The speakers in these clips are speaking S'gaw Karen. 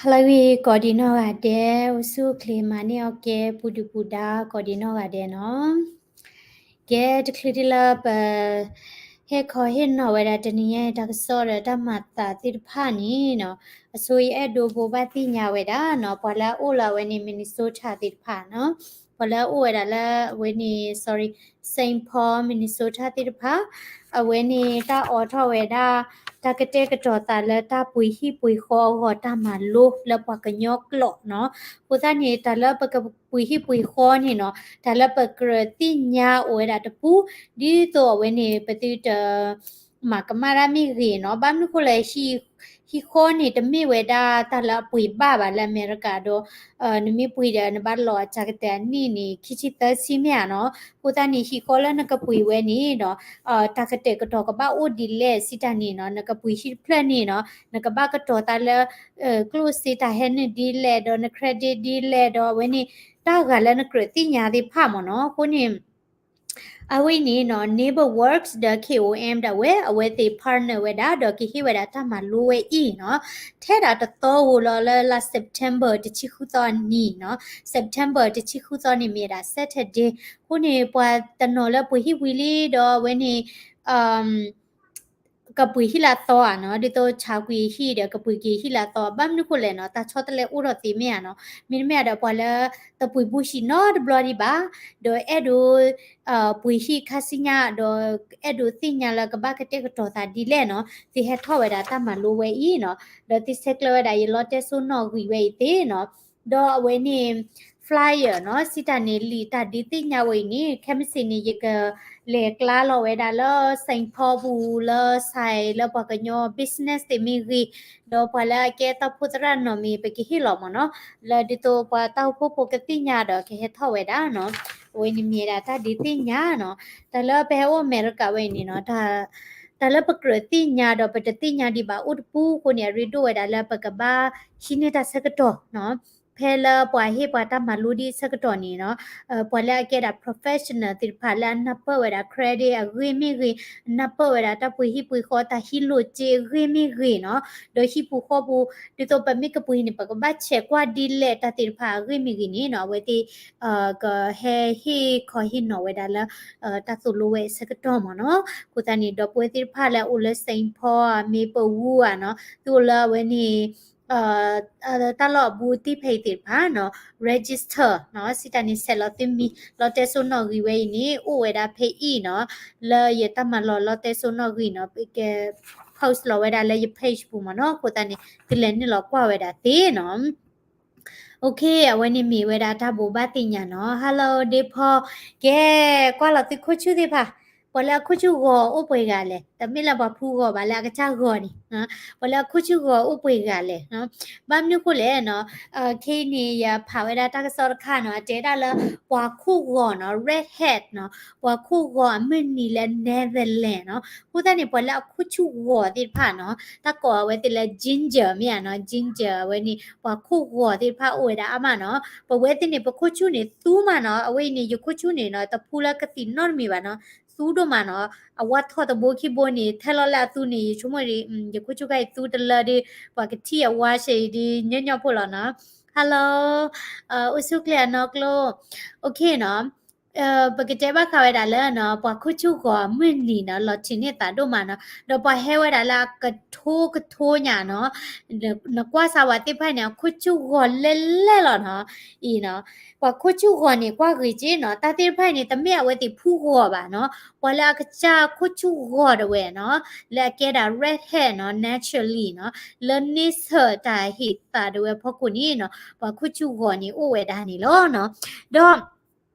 ဟါလၢအဂ့ၤ ကိးဒံးနီၢ်ဂၤဒဲး, အိၣ်ဆူၣ်အိၣ်ချ့မၤန့ၢ်အီၣ်ကဲ ပူၤဒုၣ်ပူၤဒါ ကိးဒံးနီၢ်ဂၤဒဲးနီၤ. ကဲ တချုးဒံးလၢပ ဟ့ၣ်ခီဟ့ၣ်နီၤဝဲဒၣ်တနံၤညါအံၤ တၢ်ကစီၣ်ဒီးတၢ်မၤသးသ့ၣ်တဖၣ်န့ၣ်နီၤ, အဆိယအဲၣ်ဒိးဘိးဘၣ်သ့ၣ်ညါဝဲဒၣ်နီၤ, ပှၤလၢအအိၣ်လၢအဝဲန့ၣ် Minnesota သ့ၣ်တဖၣ်နီၤ, ပှၤလၢအအိၣ်ဝဲဒၣ်လၢအဝဲန့ၣ် sorry, Saint Paul, Minnesota သ့ၣ်တဖၣ်, အဝဲန့ၣ်တၢ်အိးထီၣ်ဝဲဒၣ် တၢ်ကတဲာ်ကတီၤသးလၢတၢ်ပှ့ၤဟံၣ်ပှ့ၤဃီအဂီၢ် တၢ်မၤလိလၢပှၤကညီကျိာ်နီၤ. အဃိသတးန့ၣ် တၢ်လၢပကပှ့ၤဟံၣ်ပှ့ၤဃီန့ၣ်နီၤ, တၢ်လၢပကြၢးသ့ၣ်ညါအိၣ်ဝဲဒၣ်တပူၤ, ဒ်သိးအဝဲန့ၣ် ပသုတ မၤကမၣ်တၢ်မ့ၢ်ဂ့ၤနီၤ. ဘၣ်မနုၤအဃိလဲၣ်, ဟံၣ်ဃီန့ၣ် တမ့ၢ်ဝဲဒၣ်တၢ်လၢအပှ့ၤဘၣ်ဘၣ်လၢအမဲရကၤဒီး နမ့ၢ်ပှ့ၤဒီး နဘၣ်လီၤအစှၤကတၢၢ်အနံၣ်န့ၣ် ခံဆံသၢဆံမ့ၢ်ဧါနီၤ. အဃိသတးန့ၣ် ဟံၣ်ဃီလၢနကပှ့ၤဝဲန့ၣ်ဒီး တၢ်ကတဲာ်ကတီၤကဘၣ်အိၣ်ဒ်လဲၣ်စံးတၢ်န့ၣ်နီၤ, နကပှ့ၤဟံၣ်တဖျၢၣ်န့ၣ်နီၤ, နကဘၣ်ကတီၤသးလၢ ကျိၣ်စ့တၢ်ဟဲနုာ်ဒ်လဲၣ်ဒီး န credit ဒ်လဲၣ်ဒီး အဝဲန့ၣ် တၢ်ဂၤလၢနကြၢးသ့ၣ်ညါသ့ၣ်တဖၣ်မ့ၢ်နီၤ. အဃိန့ၣ် အဝဲအံၤန့ၣ်နီၤ NeighborWorks ဒီး K O M ဒၣ်ဝဲ အဝဲသ့ၣ် partner ဝဲဒၣ် ဒီးကဟ့ၣ်ဝဲဒၣ်တၢ်မၤလိဝဲအံၤနီၤ, ထဲဒၣ်တသီဧိၤလီၤလၢလါ September တဆံဃုသီအနံၤနီၤ, September တဆံဃုသီန့ၣ်မ့ၢ်ဝဲဒၣ် Saturday. အဃိန့ၣ် ပှၤတနီၤလၢပှ့ၤဟံၣ်ဝံၤလံဒီး အဝဲန့ၣ် ကပှ့ၤဟံၣ်လၢအသီဧါနီၤ, ဒ်သိးဆါကွံာ်ဟံၣ်ဒီး ကပှ့ၤက့ၤဟံၣ်လၢအသီ, ဘၣ်မနုၤအဃိလဲၣ်နီၤ, တၢ်ဆီတလဲအိၣ်ထီၣ်သ့မ့ၢ်ဧါနီၤ, မ့တမ့ၢ်ဒီးပှၤလၢတပှ့ၤဘူၣ်ဆံၣ်နီတဘျီဒံးဘၣ်, ဒီးအဲၣ်ဒိး ပှ့ၤဟံၣ်ခါဆူညါဒီး အဲၣ်ဒိးသ့ၣ်ညါလၢကဘၣ်ကတဲာ်ကတီၤသးဒ်လဲၣ်နီၤ, သုဟဲထီၣ်ဝဲဒၣ်တၢ်မၤလိဝဲအံၤနီၤ, ဒီးသုဆဲးကျၢဝဲဒၣ်ယလီတဲစိနီၣ်ဂံၢ်ဝဲအံၤသ့နီၤ, ဒီးအဝဲန့ၣ် flyer နီၤ, စံးတၢ်န့ၣ် လံာ်တၢ်ဒုးသ့ၣ်ညါဝဲအံၤန့ၣ် ခဲမုၢ်ဆ့ၣ်န့ၣ် ယကလဲၤကျါလီၤဝဲဒၣ်လၢ Saint Paul ပူၤလၢ ဆိုင် လၢပှၤကညီ business သ့ၣ်မ့ၢ်ဂ့ၤ, ဒီးပှၤလၢအကဲတၢ်အိၣ်ဖှိၣ်သရၣ်နီၢ်မ့ၢ် ပကဟ့ၣ်လီၤမ့ၢ်နီၤ, လၢဒ်သိးပှၤတၢ်အိၣ်ဖှိၣ်ဖိကသ့ၣ်ညါဒီးကဟဲထီၣ်ဝဲဒၣ်နီၤ, အဝဲန့ၣ်မ့ၢ်ဝဲဒၣ်တၢ်ဒုးသ့ၣ်ညါနီၤ, တၢ်လၢပဟဲအိၣ်အမဲရကၤဝဲအံၤန့ၣ်နီၤ, တၢ်လၢပကြၢးသ့ၣ်ညါဒီးပတသ့ၣ်ညါဒံးဘၣ်အိၣ်တပူၤအဃိန့ၣ် အရ့ဒိၣ်ဝဲဒၣ်လၢပကဘၣ်ဟံးန့ၢ်တၢ်ဆၢကတီၢ်နီၤ, ဖဲလၢပှၤဟ့ၣ်ပှၤတၢ်မၤလိဒ်ဆၢကတီၢ်န့ၣ်နီၤ, ပှၤလၢအကဲဒၣ် professional သ့ၣ်တဖၣ်လၢအနၢ်ပၢၢ်ဝဲဒၣ် credit အဂ့ၢ်မ့ၢ်ဂ့ၤ, အနၢ်ပၢၢ်ဝဲဒၣ်တၢ်ပှ့ၤဟံၣ်ပှ့ၤဃီတၢ်ဟံးလိာ်စ့အဂ့ၢ်မ့ၢ်ဂ့ၤနီၤ, ဒီးဟံၣ်ပူၤဃီပူၤ ဒ်သိးပမ့ၢ်ကပှ့ၤန့ၣ် ပကဘၣ်ဆဲးကွၢ်ဒ်လဲၣ်တၢ်သ့ၣ်တဖၣ်အဂ့ၢ်မ့ၢ်ဂ့ၤန့ၣ်နီၤ, အဝဲသ့ၣ် ကဟဲဟ့ၣ်ခီဟ့ၣ်နီၤဝဲဒၣ်လၢ တၢ်သိၣ်လိဝဲအဆၢကတီၢ်မ့ၢ်နီၤ, အဃိသတးန့ၣ် ဒီပုၢ်ဝဲၢ်သ့ၣ်တဖၣ်လၢအအိၣ်လၢ Saint Paul ဧါ Maplewood ဧါနီၤ, သုအိၣ်လၢအဝဲန့ၣ် တၢ်လီၢ်အဘူးသ့ၣ်ဖဲအံၤသ့ၣ်တဖၣ်နီၤ, register နီၤ, စံးတၢ်န့ၣ် ဆဲးလီၤသုမံၤ လီတဲစိနီၣ်ဂံၢ်ဝဲအံၤန့ၣ် အိၣ်ဝဲဒၣ်ဖဲအံၤနီၤ, လၢယတၢ်မၤလီၤလီတဲစိနီၣ်ဂံၢ်နီၤ, က post လီၤဝဲဒၣ်လၢယ page ပူၤမ့ၢ်နီၤ, အဃိသတးန့ၣ် သုလဲၤနုာ်လီၤကွၢ်ဝဲဒၣ်သ့နီၤ. OK, အဝဲန့ၣ်မ့ၢ်ဝဲဒၣ်တၢ်ဘိးဘၣ်သ့ၣ်ညါနီၤ. Hello ဒ့ဖီ, ကဲ ကွၢ်လီၤသုခိၣ်ဆူၣ်သ့ၣ်တဖၣ်, ပှၤလၢအခိၣ်ဆူၣ်ဂီၤအိၣ်ပှဲၤဂၤလဲၣ်, တမ့ၢ်လၢပှၤဖူဂီၤဘၣ် လၢအကစၢ်ဂီၤန့ၣ်, ပှၤလၢအခိၣ်ဆူၣ်ဂီၤအိၣ်ပှဲၤဂၤလဲၣ်, ဘၣ်မနုၤအဃိလဲၣ်နီၤ, ခဲအံၤန့ၣ် ယဖးဝဲဒၣ်တၢ်ကစီၣ်တခါနီၤ, အတဲဒၣ်လၢ ပှၤခိၣ်ဂီၤနီၤ, redhead နီၤ, ပှၤခိၣ်ဂီၤအမုၢ်နံၤလၢ Netherlands နီၤ, အဃိသတးန့ၣ် ပှၤလၢအခိၣ်ဆူၣ်ဂီၤသ့ၣ်တဖၣ်နီၤ, တၢ်ကိးအဝဲသ့ၣ်လၢ ginger မ့ၢ်ဧါနီၤ, ginger အဝဲန့ၣ် ပှၤခိၣ်ဂီၤသ့ၣ်တဖၣ်အိၣ်ဝဲဒၣ်အါမးနီၤ, ပဝဲသ့ၣ်န့ၣ် ပခိၣ်ဆူၣ်န့ၣ်သူမးနီၤ, အဝဲအံၤန့ၣ် ယခိၣ်ဆူၣ်န့ၣ်နီၤ တဖူလၢကသံၣ်နီတမံၤဘၣ်နီၤ, သူဒိၣ်မးနီၤ, အဝါထီၣ်တဘိခံဘိန့ၣ် ထဲလီၤလၢအသူန့ၣ် ယဆိကမိၣ်ဒ် ယခိၣ်ဆူၣ်ခါအံၤသူတလၢဒီး ပှၤကထံၣ်အဝါဆံးဒ်ညီညီဖိလီၤနီၤ. Hello, အိၣ်ဆူၣ်ချ့အနီၢ်ကျိ, OK နီၤ, ပကတဲဘၣ်ဃးဝဲဒၣ်လၢနီၤ ပှၤခိၣ်ဆူၣ်ဂီၤအမုၢ်နံၤနီၤ လီၤထံးန့ၢ်သးဒိၣ်မးနီၤ, ဒီးပှၤဟဲဝဲဒၣ်လၢအကထိကထိညါနီၤ, နကွၢ်စၢ်ဝဲသ့ၣ်တဖၣ်န့ၣ် အခိၣ်ဆူၣ်ဂီၤလဲၣ်လဲၣ်လီၤနီၤ, အံၤနီၤ, ပှၤခိၣ်ဆူၣ်ဂီၤန့ၣ် ကွၢ်ဂ့ၤက့နီၤ, တၢ်သ့ၣ်တဖၣ်န့ၣ် တမ့ၢ်အဝဲသ့ၣ်ဖူဂီၤဘၣ်နီၤ, ပှၤလၢအကစၢ်ခိၣ်ဆူၣ်ဂီၤဒၣ်ဝဲနီၤ, လၢအကဲဒၣ် redhead နီၤ, naturally နီၤ, လၢန့ဆၢၣ်တၢ်ဟ့ၣ်သးဒၣ်ဝဲဖီခိၣ်န့ၣ်နီၤ, ပှၤခိၣ်ဆူၣ်ဂီၤန့ၣ်အိၣ်ဝဲဒၣ်န့ၣ်လီၤနီၤ, ဒီး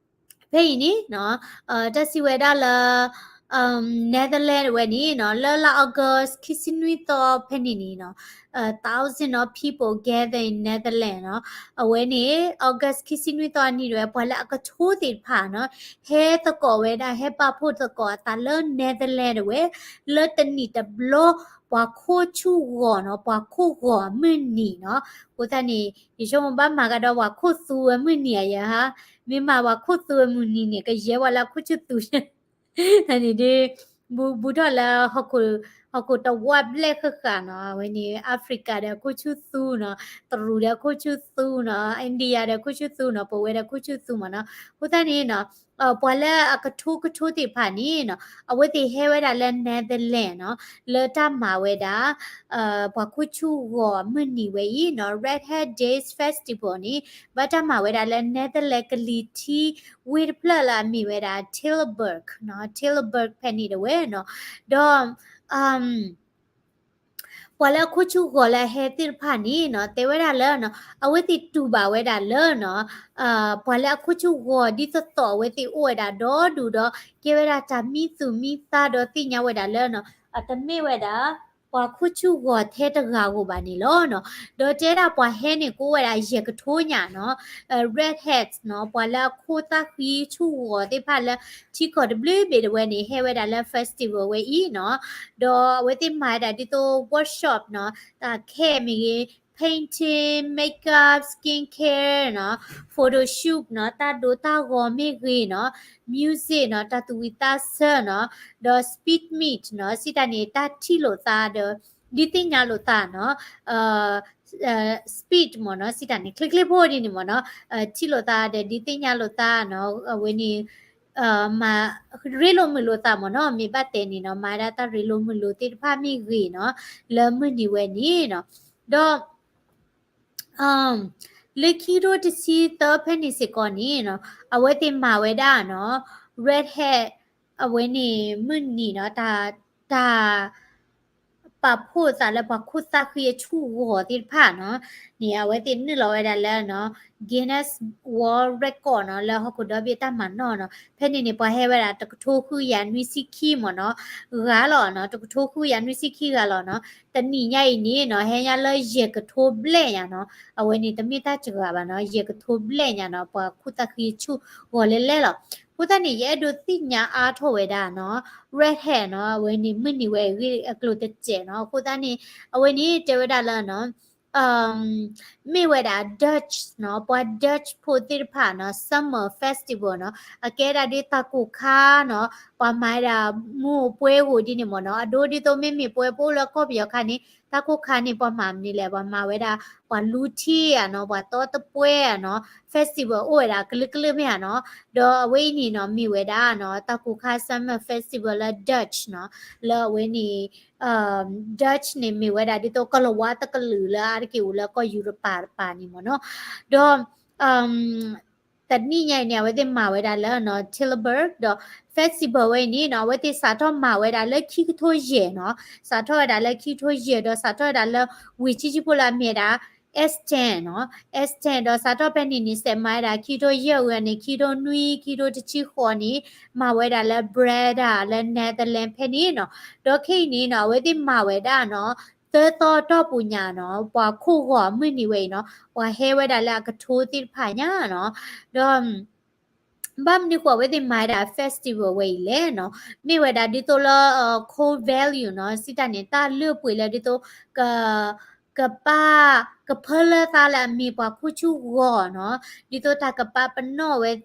ဖဲအံၤန့ၣ်နီၤ, တၢ်စံးဝဲဒၣ်လၢ Netherlands ဝဲန့ၣ်နီၤ, လၢလါ August ခံဆံနွံသီဖဲန့ၣ်န့ၣ်နီၤ, thousand of people gather in Netherlands နီၤ, အဝဲန့ၣ် August ခံဆံနွံသီအနံၤဒၣ်ဝဲ ပှၤလၢအကထိသ့ၣ်တဖၣ်နီၤ, ဟဲသကိးဝဲဒၣ် ဟဲပာ်ဖှိၣ်သကိးအသးလၢ Netherlands ဒၣ်ဝဲ, လၢတနံၣ်တဘျီ ပှၤခိၣ်ဆူၣ်ဂီၤနီၤ, ပှၤခိၣ်ဂီၤအမုၢ်နံၤနီၤ, အဃိသတးန့ၣ် ယဆိကမိၣ်ဘၣ်မၤကဒီးပှၤခိၣ်သူအမုၢ်နံၤဧါယဟါ, မ့ၢ်မၤပှၤခိၣ်သူအမုၢ်နံၤန့ၣ် ကယဲၢ်ပှၤလၢအခိၣ်ဆူၣ်သူ, န့ၣ်ဒ် ဘူးဘူးထီၣ်လၢဟီၣ်ခိၣ် ဟီၣ်ခိၣ်တဝၢဘျဲၣ်ဃၣ်ဃၣ်နီၤ, အဝဲန့ၣ် Africa ဒီးခိၣ်ဆူၣ်သူနီၤ, တရူးဒီးခိၣ်ဆူၣ်သူနီၤ, India ဒီးခိၣ်ဆူၣ်သူနီၤ, ပဝဲဒီးခိၣ်ဆူၣ်သူမ့ၢ်နီၤ. အဃိသတးန့ၣ်နီၤ ပှၤလၢအကထိကထိသ့ၣ်တဖၣ်န့ၣ်နီၤ အဝဲသ့ၣ်ဟဲဝဲဒၣ်လၢ Netherlands နီၤ လၢတၢ်မၤဝဲဒၣ် ပှၤခိၣ်ဆူၣ်ဂီၤမုၢ်နံၤဝဲအံၤနီၤ Red Hat Days Festival န့ၣ် ဘၣ်တၢ်မၤဝဲဒၣ်လၢ Netherlands ကလံၤထံးဝ့ၢ်တဖျၢၣ်လၢအမ့ၢ်ဝဲဒၣ် Tilburg နီၤ, Tilburg ဖဲန့ၣ်တဝဲနီၤ. ဒီး ပှၤလၢအခိၣ်ဆူၣ်ဂီၤလၢအဟဲသ့ၣ်တဖၣ်န့ၣ်နီၤ တဲဝဲဒၣ်လၢနီၤ အဝဲသ့ၣ်တူၢ်ဘၣ်ဝဲဒၣ်လၢနီၤ ပှၤလၢအခိၣ်ဆူၣ်ဂီၤဒ်သိးသိးအဝဲသ့ၣ်အိၣ်ဝဲဒၣ်ဒီဒူၣ်ဒီး ကဲဝဲဒၣ်တၢ်မံသူၣ်မံသါဒီးသ့ၣ်ညါဝဲဒၣ်လၢနီၤ အတမ့ၢ်ဝဲဒၣ် ပှၤခိၣ်ဆူၣ်ဂီၤထဲတဂၤဧိၤဘၣ်န့ၣ်လီၤနီၤ. ဒီးတဲဒၣ်ပှၤဟဲန့ၣ်ကအိၣ်ဝဲဒၣ်ယဲၢ်ကထိညါနီၤ Red Hats နီၤ ပှၤလၢအခိၣ်သၣ်ဃံဆူၣ်ဂီၤသ့ၣ်တဖၣ်လၢ ထံကီၢ်တဘျုးဘ့ၣ်တဝဲန့ၣ် ဟဲဝဲဒၣ်လၢ festival ဝဲအံၤနီၤ. ဒီးအဝဲသ့ၣ်မၤဝဲဒၣ်ဒ်သိး workshop နီၤ တၢ်ခဲမ့ၢ်ဂ့ၤ painting, makeup, skincare နီၤ photo shoot နီၤ တၢ်ဒိတၢ်ဂီၤမ့ၢ်ဂ့ၤနီၤ music နီၤ တၢ်သူၣ်ဝံၤသးဆၢနီၤ ဒီး speed meet နီၤ စံးတၢ်န့ၣ် တၢ်ထံၣ်လိာ်သးဒီး ဒုးသ့ၣ်ညါလိာ်သးနီၤ speed မ့ၢ်နီၤ စံးတၢ်န့ၣ် ချ့ချ့ဖိဒ်န့ၣ်မ့ၢ်နီၤ ထံၣ်လိာ်သးဒီးဒုးသ့ၣ်ညါလိာ်သးနီၤ အဝဲန့ၣ် မၤရ့လိာ်မုာ်လိာ်သးမ့ၢ်နီၤ မ့ၢ်ဘၣ်တဲန့ၣ်နီၤ မၤဝဲဒၣ်တၢ်ရ့လိာ်မုာ်လိာ်သ့ၣ်တဖၣ်မ့ၢ်ဂ့ၤနီၤ လၢမုၢ်နံၤဝဲန့ၣ်နီၤ ဒီး လၢခံကထိတဆံသၢဖဲန့ၣ်စ့ၢ်ကီးန့ၣ်နီၤ အဝဲသ့ၣ်မၤဝဲဒၣ်နီၤ Red Hat အဝဲန့ၣ်မုၢ်နံၤနီၤ တၢ် တၢ် ပာ်ဖှိၣ်သးလၢပှၤခိၣ်သၣ်ဃံအဆူၣ်ဂီၤသ့ၣ်တဖၣ်နီၤ န့ၣ် အဝဲသ့ၣ်နုာ်လီၤဝဲဒၣ်လၢနီၤ Guinness World Record နီၤ လၢဟီၣ်ခိၣ်ဒီဘ့ၣ်တၢ်မၤနီၣ်နီၤ ဖဲန့ၣ်န့ၣ် ပှၤဟဲဝဲဒၣ်တကထိဃုကယၤနွံဆံခံမ့ၢ်နီၤ ဂၤလီၤနီၤ တကထိဃုကယၤနွံဆံခံဂၤလီၤနီၤ တနံၤညါအံၤန့ၣ်နီၤ ဟဲညါလၢယဲၢ်ကထိဘျဲၣ်ညါနီၤ အဝဲန့ၣ်တမ့ၢ်တၢ်စှၤဘၣ်နီၤ ယဲၢ်ကထိဘျဲၣ်ညါနီၤ ပှၤခိၣ်သၣ်ဃံအဆူၣ်ဂီၤလဲၤလဲၤလီၤ အဃိသတးန့ၣ် ယအဲၣ်ဒိးသ့ၣ်ညါအါထီၣ်ဝဲဒၣ်နီၤ Red Hat နီၤ အဝဲန့ၣ်မုၢ်နံၤဝဲအဂ့ၢ်အကျိၤတစဲးနီၤ အဃိသတးန့ၣ် အဝဲန့ၣ်တဲဝဲဒၣ်လၢနီၤ မ့ၢ်ဝဲဒၣ် Dutch နီၤ ပှၤ Dutch ဖိသ့ၣ်တဖၣ်နီၤ Summer Festival နီၤ အကဲဒၣ်ဒ်တၢ်ကိၢ်ခါနီၤ ပှၤမၤဝဲဒၣ်မူးပှဲၤဂိၢ်ဒ်န့ၣ်မ့ၢ်နီၤ အဒိဒ်သိးမ့မ့ၢ်ပဝဲပအိၣ်လၢကီၢ်ပယီၤခါန့ၣ် တၢ်ကိၢ်ခါန့ၣ် ပှၤမၤမနုၤလဲၣ် ပှၤမၤဝဲဒၣ် ပှၤလူထံဧါနီၤ ပှၤတီတပှဲၤဧါနီၤ festival အိၣ်ဝဲဒၣ်ကလုာ်ကလုာ်မ့ၢ်ဧါနီၤ ဒီးအဝဲအံၤန့ၣ်နီၤ မ့ၢ်ဝဲဒၣ်နီၤ တၢ်ကိၢ်ခါ Summer Festival လၢ Dutch နီၤ လၢအဝဲန့ၣ် Dutch န့ၣ်မ့ၢ်ဝဲဒၣ်ဒ်သိးကီၤလၤဝါတကလုာ်လၢအါတက့ၢ်အိၣ်လၢကီၢ်ယူရပၤ တပၤန့ၣ်မ့ၢ်နီၤ ဒီး တနံၤညါအံၤန့ၣ် အဝဲသ့ၣ်မၤဝဲဒၣ်လၢနီၤ Tilburg ဒီး festival ဝဲအံၤန့ၣ်နီၤ အဝဲသ့ၣ်စးထီၣ်မၤဝဲဒၣ်လၢခံကထိယဲၢ်နီၤ စးထီၣ်ဝဲဒၣ်လၢခံကထိယဲၢ်ဒီးစးထီၣ်ဝဲဒၣ်လၢ ဝ့ၢ်ဆံးဆံးဖိလၢအမ့ၢ်ဝဲဒၣ် Essen နီၤ Essen ဒီးစးထီၣ်ဖဲန့ၣ်န့ၣ် စဲးမၤဝဲဒၣ်ခံကထိယဲၢ်ဝံၤန့ၣ် ခံကထိနွံ ခံကထိတဆံဃိးန့ၣ် မၤဝဲဒၣ်လၢ Breda လၢ Netherlands ဖဲန့ၣ်နီၤ ဒီးခဲအံၤန့ၣ်နီၤ အဝဲသ့ၣ်မၤဝဲဒၣ်နီၤ သၢသီတီၢ်ပူၤညါနီၤ ပှၤခိၣ်ဂီၤမုၢ်နံၤဝဲအံၤနီၤ ပှၤဟဲဝဲဒၣ်လၢအကထိသ့ၣ်တဖၣ်ညါနီၤ ဒီး ဘၣ်မနုၤဃိအဝဲသ့ၣ်မၤဝဲဒၣ် festival ဝဲအံၤလဲၣ်နီၤ မ့ၢ်ဝဲဒၣ်ဒ်သိးလၢ Core Value နီၤ စံးတၢ်န့ၣ် တၢ်လုၢ်အပှ့ၤလၢဒ်သိး က ကပာ် ကဖၢလၢသးလၢအမ့ၢ်ပှၤခိၣ်ဆူၣ်ဂီၤနီၤ ဒ်သိးတၢ်ကပာ်ပနီၣ်ဝဲသ့ၣ်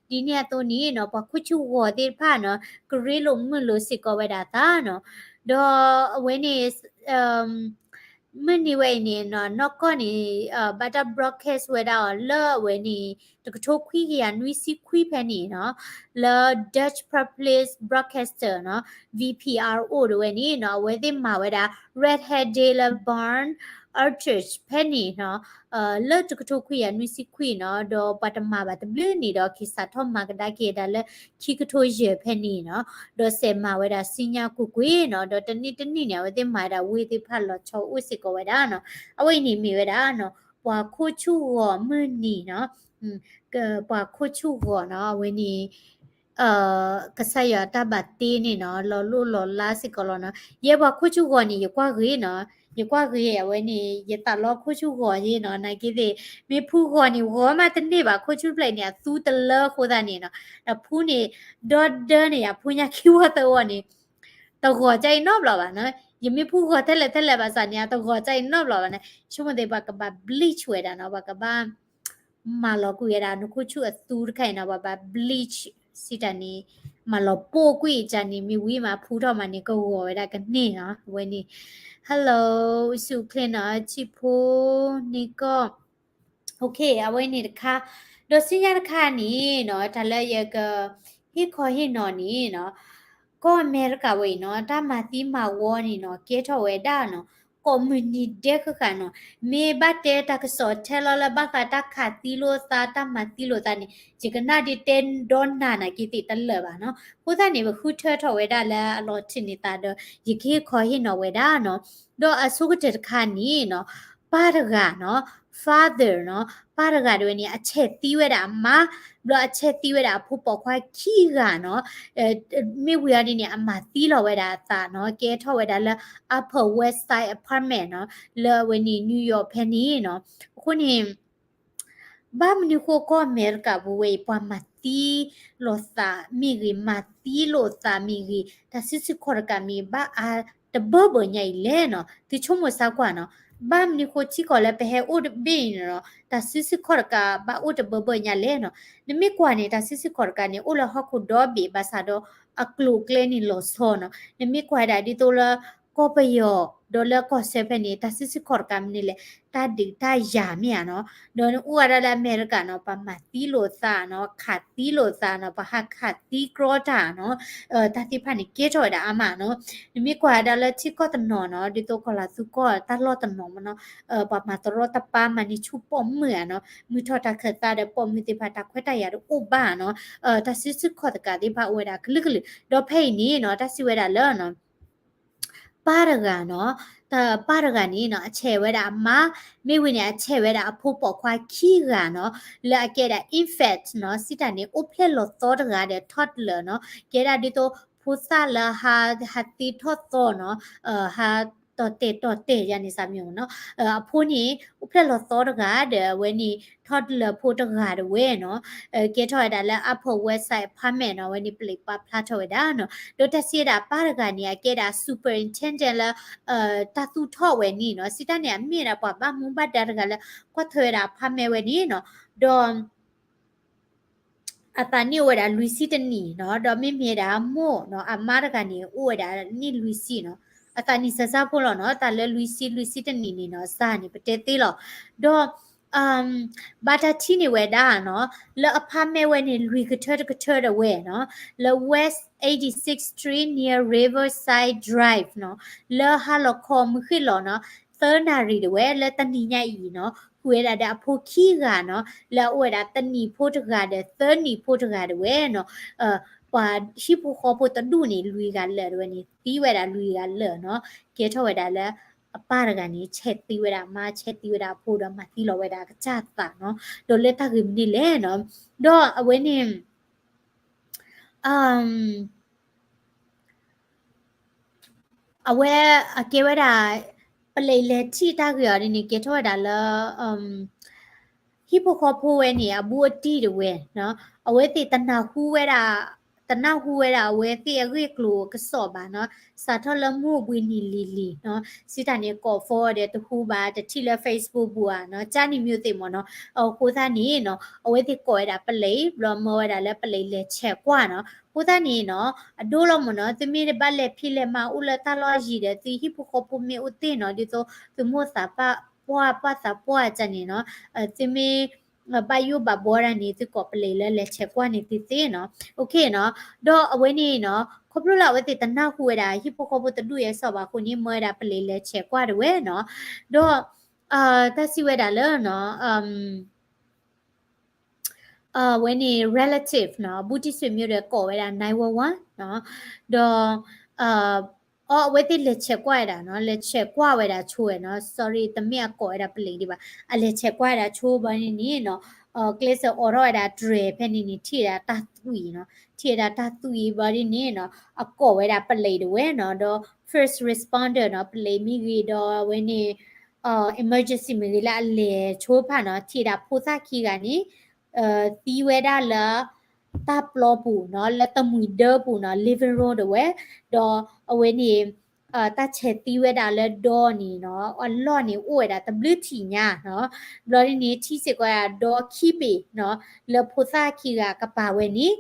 နီၤ ဒ်န့ၣ်အသိးန့ၣ်နီၤ ပှၤခိၣ်ဆူၣ်ဂီၤသ့ၣ်တဖၣ်နီၤ ကရ့လိာ်မုာ်လိာ်စ့ၢ်ကီးဝဲဒၣ်သးနီၤ ဒီးအဝဲန့ၣ် မုၢ်နံၤဝဲအံၤန့ၣ်နီၤ နီၢ်ကီၢ်န့ၣ် ဘၣ်တၢ် broadcast ဝဲဒၣ်အီၤလၢအဝဲန့ၣ် တကထိခွံကယၤနွံဆံခွံဖဲန့ၣ်နီၤ လၢ Dutch Public Broadcaster နီၤ V P R O တဝဲန့ၣ်နီၤ အဝဲသ့ၣ်မၤဝဲဒၣ် Red Hat Day လၢ Bern Utrecht ဖဲန့ၣ်နီၤ လၢတကထိခွံကယၤနွံဆံခွံနီၤ ဒီးပှၤတမၤဘၣ်တဘျုးနံၣ်ဒီး က့ၤစးထီၣ်မၤကဒါက့ၤဒၣ်လၢခံကထိယဲၢ်ဖဲန့ၣ်နီၤ ဒီးစဲးမၤဝဲဒၣ်ဆူညါကွ့ၢ်ကွ့ၢ်နီၤ ဒီးတနံၣ်တနံၣ်န့ၣ် အဝဲသ့ၣ်မၤဝဲဒၣ်ဝ့ၢ်သ့ၣ်တဖၣ်လီၤဆီအိၣ်စ့ၢ်ကီးဝဲဒၣ်နီၤ အဝဲအံၤန့ၣ်မ့ၢ်ဝဲဒၣ်နီၤ ပှၤခိၣ်ဆူၣ်ဂီၤမုၢ်နံၤနီၤ ပှၤခိၣ်ဆူၣ်ဂီၤနီၤ အဝဲန့ၣ် ကစၢ်ယွၤတၢ်ဘၣ်တ့န့ၣ်နီၤ လီၤလိၢ်လီၤလးစ့ၢ်ကီးလီၤနီၤ ယဲပှၤခိၣ်ဆူၣ်ဂီၤန့ၣ် ယကွၢ်ဂ့ၤနီၤ ယကွၢ်ဂ့ၤအဝဲန့ၣ် ယသးလီခိၣ်ဆူၣ်ဂီၤယ့နီၤ နာ်က့သ့ၣ် မ့ၢ်ဖုဂီၤန့ၣ် ဂီၤမးတန့ၢ်ဘၣ် ခိၣ်ဆူၣ်ဖျၢၣ်န့ၣ် အသူတလၢအဃိသတးန့ၣ်နီၤ ဒီးဖုန့ၣ် ဒီဒၢန့ၣ် ယဖုညါခံဝီသၢဝီန့ၣ် တဂီၤကအံၤနီတဘျီဘၣ်နီၤ ယမ့ၢ်ဖုဂီၤထဲလဲၣ်ထဲလဲၣ်ဘၣ်ဆၣ်န့ၣ် အတဂီၤကအံၤနီတဘျီဘၣ်န့ၣ် ဆိကမိၣ်သ့ၣ်ပှၤကဘၣ် bleach ဝဲဒၣ်နီၤ ပှၤကဘၣ် မၤလီၤကွံာ်ဝဲဒၣ် နခိၣ်ဆူၣ်အသူတခါအံၤနီၤ ပှၤဘၣ် bleach စံးတၢ်န့ၣ် မၤလီၤပိာ်ကွံာ်အကန့ၣ် မ့ၢ်ဝံၤမးဖူထီၣ်မးန့ၣ် ကဂီၤဝဲဒၣ်ကန့ၢ်နီၤ အဝဲန့ၣ် Hello စူၣ်ချ့နီၤ ဆံးဖိန့ၣ်ကီၢ် OK အဝဲန့ၣ်တခါ ဒီးဆူညါတခါန့ၣ်နီၤ တၢ်လၢယက ဟ့ၣ်ခီဟ့ၣ်နီၤန့ၣ်နီၤ ကီၢ်အမဲရကၤဝဲအံၤနီၤ တၢ်မၤသံမၤဝီန့ၣ်နီၤ ကဲထီၣ်ဝဲဒၣ်နီၤ ကိးမုၢ်နံၤဒဲးဃၣ်ဃၣ်နီၤ မ့ၢ်ဘၣ်တဲတၢ်ကစီၣ်ထဲလီၤလၢဘၣ်ဃးတၢ်ခးသံလိာ်သး တၢ်မၤသံလိာ်သးန့ၣ် ယကနၣ်ဒ်တဲဒီနၤနၤက့ၤသ့ၣ်တလၢာ်ဘၣ်နီၤ အဃိသတးန့ၣ် ပဃုထၢထီၣ်ဝဲဒၣ်လၢအလီၤထုးန့ၢ်သးဒီး ယကဟ့ၣ်ခီဟ့ၣ်နီၤဝဲဒၣ်နီၤ ဒီးအဆိကတၢၢ်တခါန့ၣ်နီၤ ပၢ်တဂၤနီၤ father နီၤ ပၢ်တဂၤဒၣ်ဝဲန့ၣ် အဆဲးသံဝဲဒၣ်အမါ ဘျီအဆဲးသံဝဲဒၣ်အဖိပိာ်ခွါခံဂၤနီၤ မ့ၢ်ဝံၤအီၤဒ်န့ၣ် အမၤသံလီၤဝဲဒၣ်အသးနီၤ ကဲထီၣ်ဝဲဒၣ်လၢ Upper West Side Apartment နီၤ လၢအဝဲန့ၣ် New York ဖဲန့ၣ်နီၤ အဃိန့ၣ် ဘၣ်မနုၤဃိကီၢ်အမဲရကၤပူၤဝဲအံၤ ပှၤမၤသံလိာ်သးမ့ၢ်ဂ့ၤ မၤသံလိာ်သးမ့ၢ်ဂ့ၤ တၢ်စုဆူၣ်ခီၣ်တကးမ့ၢ်ဘၣ်အါတဘၢဘၢညါအံၤလဲၣ်နီၤ သုဆိကမိၣ်ဆၢကွၢ်နီၤ ဘၣ်မနုၤဃိထံကီၢ်လၢပဟဲအိၣ်တဘ့ၣ်အံၤန့ၣ်နီၤ တၢ်စုဆူၣ်ခီၣ်တကးဘၣ်အိၣ်တဘၢဘၢညါလဲၣ်နီၤ နမ့ၢ်ကွၢ်န့ၣ် တၢ်စုဆူၣ်ခီၣ်တကးန့ၣ် အိၣ်လၢဟီၣ်ခိၣ်ဒီဘ့ၣ်ဘၣ်ဆၣ်ဒီး အကျိၤအကျဲန့ၣ်လီၤဆီနီၤ နမ့ၢ်ကွၢ်ဒၣ်ဒ်သိးလၢ ကီၢ်ပယီၤ ဒီးလၢကီၢ်စဲၣ်ဖဲန့ၣ် တၢ်စုဆူၣ်ခီၣ်တကးမနုၤလဲၣ် တၢ်ဒုးတၢ်ယၤမ့ၢ်ဧါနီၤ ဒီးနအိၣ်ဝဲဒၣ်လၢအမဲရကၤနီၤ ပှၤမၤသံလိာ်သးနီၤ ခးသံလိာ်သးနီၤ ပှၤဟးခးသံကြီတၢ်နီၤ တၢ်သ့ၣ်တဖၣ်န့ၣ် ကဲထီၣ်ဝဲဒၣ်အါမးနီၤ နမ့ၢ်ကွၢ်ဝဲဒၣ်လၢထံကီၢ်တနီၤနီၤ ဒ်သိးကီၢ်လၤသူကီၢ်တၢ်လီၢ်တနီၤမ့ၢ်နီၤ ပှၤမၤတရီတပါ မၤန့ၢ်ဆူၣ်ပိာ်မုၣ်ဧါနီၤ မုၢ်ထီၣ်တၢ်ခၢၣ်သးဒီးပိာ်မုၣ်သ့ၣ်တဖၣ် တၢ်ခွဲးတၢ်ယာ်တအိၣ်ဘၣ်နီၤ တၢ်စုဆူၣ်ခီၣ်တကးသ့ၣ်တဖၣ်အိၣ်ဝဲဒၣ်ကလုာ်ကလုာ် ဒီးဖဲအံၤန့ၣ်နီၤ တၢ်စံးဝဲဒၣ်လၢ ပၢ်တဂၤနီၤ ပၢ်တဂၤန့ၣ်နီၤ အဆဲးဝဲဒၣ်အမါ မ့ၢ်ဝံၤန့ၣ် အဆဲးဝဲဒၣ်အဖိပိာ်ခွါခံဂၤနီၤ လၢအကဲဒၣ် infant နီၤ စံးတၢ်န့ၣ် အိၣ်ဖျဲၣ်လီၤသီတဂၤဒီး toddler နီၤ ကဲဒၣ်ဒ်သိး ဖိသၣ်လၢဟး ဟးသ့ထီၣ်သီနီၤ ဟးတီၢ်တဲာ်တီၢ်တဲာ်ယါန့ၣ် စးမံၤနီၤ အဖိန့ၣ် အိၣ်ဖျဲၣ်လီၤသီတဂၤဒီး အဝဲန့ၣ် toddler ဖိတဂၤဒၣ်ဝဲနီၤ ကဲထီၣ်ဝဲဒၣ်လၢ Upper West Side Apartment နီၤ အဝဲန့ၣ် ပလံးပာ်ဖျါထီၣ်ဝဲဒၣ်နီၤ ဒီးတၢ်စံးဝဲဒၣ်ပၢ်တဂၤန့ၣ် အကဲဒၣ် superintendent လၢ တၢ်သူၣ်ထီၣ်ဝဲန့ၣ်နီၤ စံးတၢ်န့ၣ် အမ့ၢ်ဒၣ်ပှၤဘၣ်မူဘၣ်ဒါတဂၤလၢ ကွၢ်ထွဲဝဲဒၣ် apartment ဝဲန့ၣ်နီၤ ဒီး အသးနံၣ်အိၣ်ဝဲဒၣ်လွံၢ်ဆံတနံၣ်နီၤ ဒီးမ့မ့ၢ်ဒၣ်မိၢ်နီၤ အမါတဂၤန့ၣ် အိၣ်ဝဲဒၣ်နံၣ်လွံၢ်ဆံနီၤ အသးနံၣ်စၢ်စၢ်ဖိလီၤနီၤ တၢ်လၢလွံၢ်ဆံ လွံၢ်ဆံတနံၣ်န့ၣ်နီၤ စၢ်န့ၣ် ပတဲသ့လီၤ ဒီး ဘၣ်တၢ်ထံၣ်န့ၢ်ဝဲဒၣ်နီၤ လၢ apartment ဝဲန့ၣ် လွံၢ်ကထၢတကထၢဒၣ်ဝဲနီၤ လၢ West eighty-sixth Street near Riverside Drive နီၤ လၢဟါလီၤခီမုၢ်ဃ့ၢ်လီၤနီၤ သၢနၣ်ရံၣ်ဒၣ်ဝဲ လၢတနံၤညါအံၤနီၤ ဃုာ်ဝဲဒၣ်ဒီးအဖိခံဂၤနီၤ လၢအအိၣ်ဝဲဒၣ်တနံၣ်ဖိတဂၤဒီး သၢနံၣ်ဖိတဂၤဒၣ်ဝဲနီၤ ပှၤဟံၣ်ဖိဃီဖိတဒူၣ်န့ၣ် လွံၢ်ဂၤလၢာ်ဒၣ်ဝဲန့ၣ် သံဝဲဒၣ်လွံၢ်ဂၤလၢာ်နီၤ ကဲထီၣ်ဝဲဒၣ်လၢ အပၢ်တဂၤန့ၣ် ဆဲးသံဝဲဒၣ်အမါ ဆဲးသံဝဲဒၣ်အဖိဒီး မၤသံလီၤဝဲဒၣ်အကစၢ်သးနီၤ ဒီးလၢတၢ်ဂ့ၢ်မနုၤလဲၣ်နီၤ ဒီးအဝဲန့ၣ် အဝဲအကဲဝဲဒၣ် ပလံးလဲၤထံၣ်တၢ်ဂ့ၢ်အီၤဒ်န့ၣ် ကဲထီၣ်ဝဲဒၣ်လၢ ဟံၣ်ဖိဃီဖိဝဲန့ၣ် အဘူးအတံၢ်ဒၣ်ဝဲနီၤ အဝဲသ့ၣ်တနၢ်ဟူဝဲဒၣ် တနၢ်ဟူဝဲဒၣ်အဝဲသ့ၣ်အဂ့ၢ်ကျိၤကစီၣ်ဘၣ်နီၤ စးထီၣ်လၢမုၢ်ဘှံးနံၤလံၤလံၤနီၤ စံးတၢ်န့ၣ် ကိး phone ဒီးတဟူဘၣ် တထံၣ်လၢ Facebook ပူၤဧါနီၤ ကၢ်နံၣ်မ့ၢ်သ့ၣ်မ့ၢ်နီၤ အဃိသတးန့ၣ်နီၤ အဝဲသ့ၣ်ကိးဝဲဒၣ်ပလံး ဘျီမၢဝဲဒၣ်လၢပလံးလဲၤဆဲးကွၢ်နီၤ အဃိသတးန့ၣ်နီၤ အဒိလီၤမ့ၢ်နီၤ သုမ့ၢ်တဘၣ်လဲၤဖံးလဲၤမၤအိၣ်လၢတၢ်လီၢ်ယံၤဒီး သုဟံၣ်ဖိဃီဖိမ့ၢ်အိၣ်သ့ၣ်နီၤ ဒ်သိးသုမိၢ်သးပှၢ်ပှၢ်သးပှၢ်ကၢ်န့ၣ်နီၤ သုမ့ၢ် ဘၣ်ယိၣ်ဘၣ်ဘှီဒၣ်န့ၣ် သုကိးပလံးလၢလဲၤဆဲးကွၢ်န့ၣ်သ့သ့နီၤ OK နီၤ ဒီးအဝဲန့ၣ်နီၤ ခီဖျိလၢအဝဲသ့ၣ်တနၢ်ဟူဝဲဒၣ် ဟံၣ်ဖိဃီဖိတဒူၣ်အံၤအကစီၣ်ဘၣ်အဃိန့ၣ် မၢဝဲဒၣ်ပလံးလဲၤဆဲးကွၢ်ဒၣ်ဝဲနီၤ ဒီး တၢ်စံးဝဲဒၣ်လၢ အဝဲန့ၣ် relative နီၤ ဘူးတံၢ်ဆွေမျိုးဒီးကိးဝဲဒၣ် nine one one နီၤ ဒီး အဝဲသ့ၣ်လဲၤဆဲးကွၢ်ဝဲဒၣ်နီၤ လဲၤဆဲးကွၢ်ဝဲဒၣ်ဆိဝဲနီၤ sorry တမ့ၢ်အကိးဝဲဒၣ်ပလံးဒံးဘၣ် အလဲၤဆဲးကွၢ်ဝဲဒၣ်ဆိဘၣ်န့ၣ်န့ၣ်နီၤ ကျဲးစၢးအိးထီၣ်ဝဲဒၣ်တြဲၤဖဲန့ၣ်န့ၣ် ထံၣ်ဝဲဒၣ်တၢ်သွံၣ်နီၤ ထံၣ်ဝဲဒၣ်တၢ်သွံၣ်ဘၣ်န့ၣ်န့ၣ်နီၤ အကိးဝဲဒၣ်ပလံးဒၣ်ဝဲနီၤ ဒီး first responder နီၤ ပလံးမ့ၢ်ဂ့ၤဒီးအဝဲန့ၣ် emergency မ့ၢ်ဂ့ၤလၢအလဲၤဆိဖးနီၤ ထံၣ်ဝဲဒၣ်ဖိသၣ်ခံဂၤန့ၣ် သံဝဲဒၣ်လၢ တၢ်ပျီပူၤနီၤ လၢတမှံၤဒၢပူၤနီၤ living room ဒၣ်ဝဲ ဒီးအဝဲန့ၣ် တၢ်ဆဲးသံဝဲဒၣ်လၢဒီန့ၣ်နီၤ အလီၢ်န့ၣ်အိၣ်ဝဲဒၣ်တဘျုးထံၣ်ညါနီၤ. ဘျီဒ်န့ၣ် ထံၣ်စ့ၢ်ကီးဒၣ်ဒီခံဘ့ၣ်နီၤ လၢဖိသၣ်ခံဂၤကပၤဝဲန့ၣ်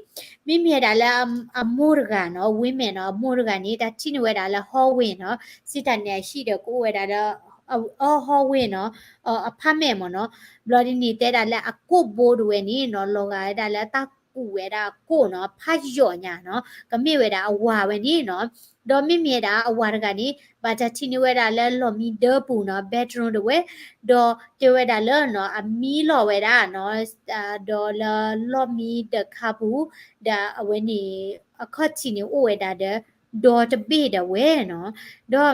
မ့မ့ၢ်ဝဲဒၣ်လၢအမိၢ်တဂၤနီၤ ဝံမဲာ်နီၤ အမိၢ်တဂၤန့ၣ် တၢ်ထံၣ်န့ၢ်ဝဲဒၣ်လၢ hallway နီၤ စံးတၢ်န့ၣ်အဟံၣ်ဒီးကအိၣ်ဝဲဒၣ်လၢ အ hallway နီၤ apartment မ့ၢ်နီၤ. ဘျီဒ်န့ၣ် တဲဒၣ်လၢအကိၣ်ဘိတဝဲန့ၣ်နီၤ လီၤဂာ်ဝဲဒၣ်လၢတၢ်ကူးဝဲဒၣ်အကိၣ်နီၤ ဖးယိာ်ညါနီၤ ကမ့ၢ်ဝဲဒၣ်အဝၤဝဲန့ၣ်နီၤ. ဒီးမ့မ့ၢ်ဒၣ်အဝၤတဂၤန့ၣ် ဘၣ်တၢ်ထံၣ်န့ၢ်ဝဲဒၣ်လၢလီၢ်မံဒၢပူၤနီၤ bedroom တဝဲ ဒီးတဲဝဲဒၣ်လၢနီၤ အမံလီၤဝဲဒၣ်နီၤ ဒီးလၢလီၢ်မံဒၢခါပူၤ ဒီးအဝဲန့ၣ် အခီၣ်ထံးန့ၣ်အိၣ်ဝဲဒၣ်ဒီး ဒီတဘ့ၣ်ဒၣ်ဝဲနီၤ. ဒီး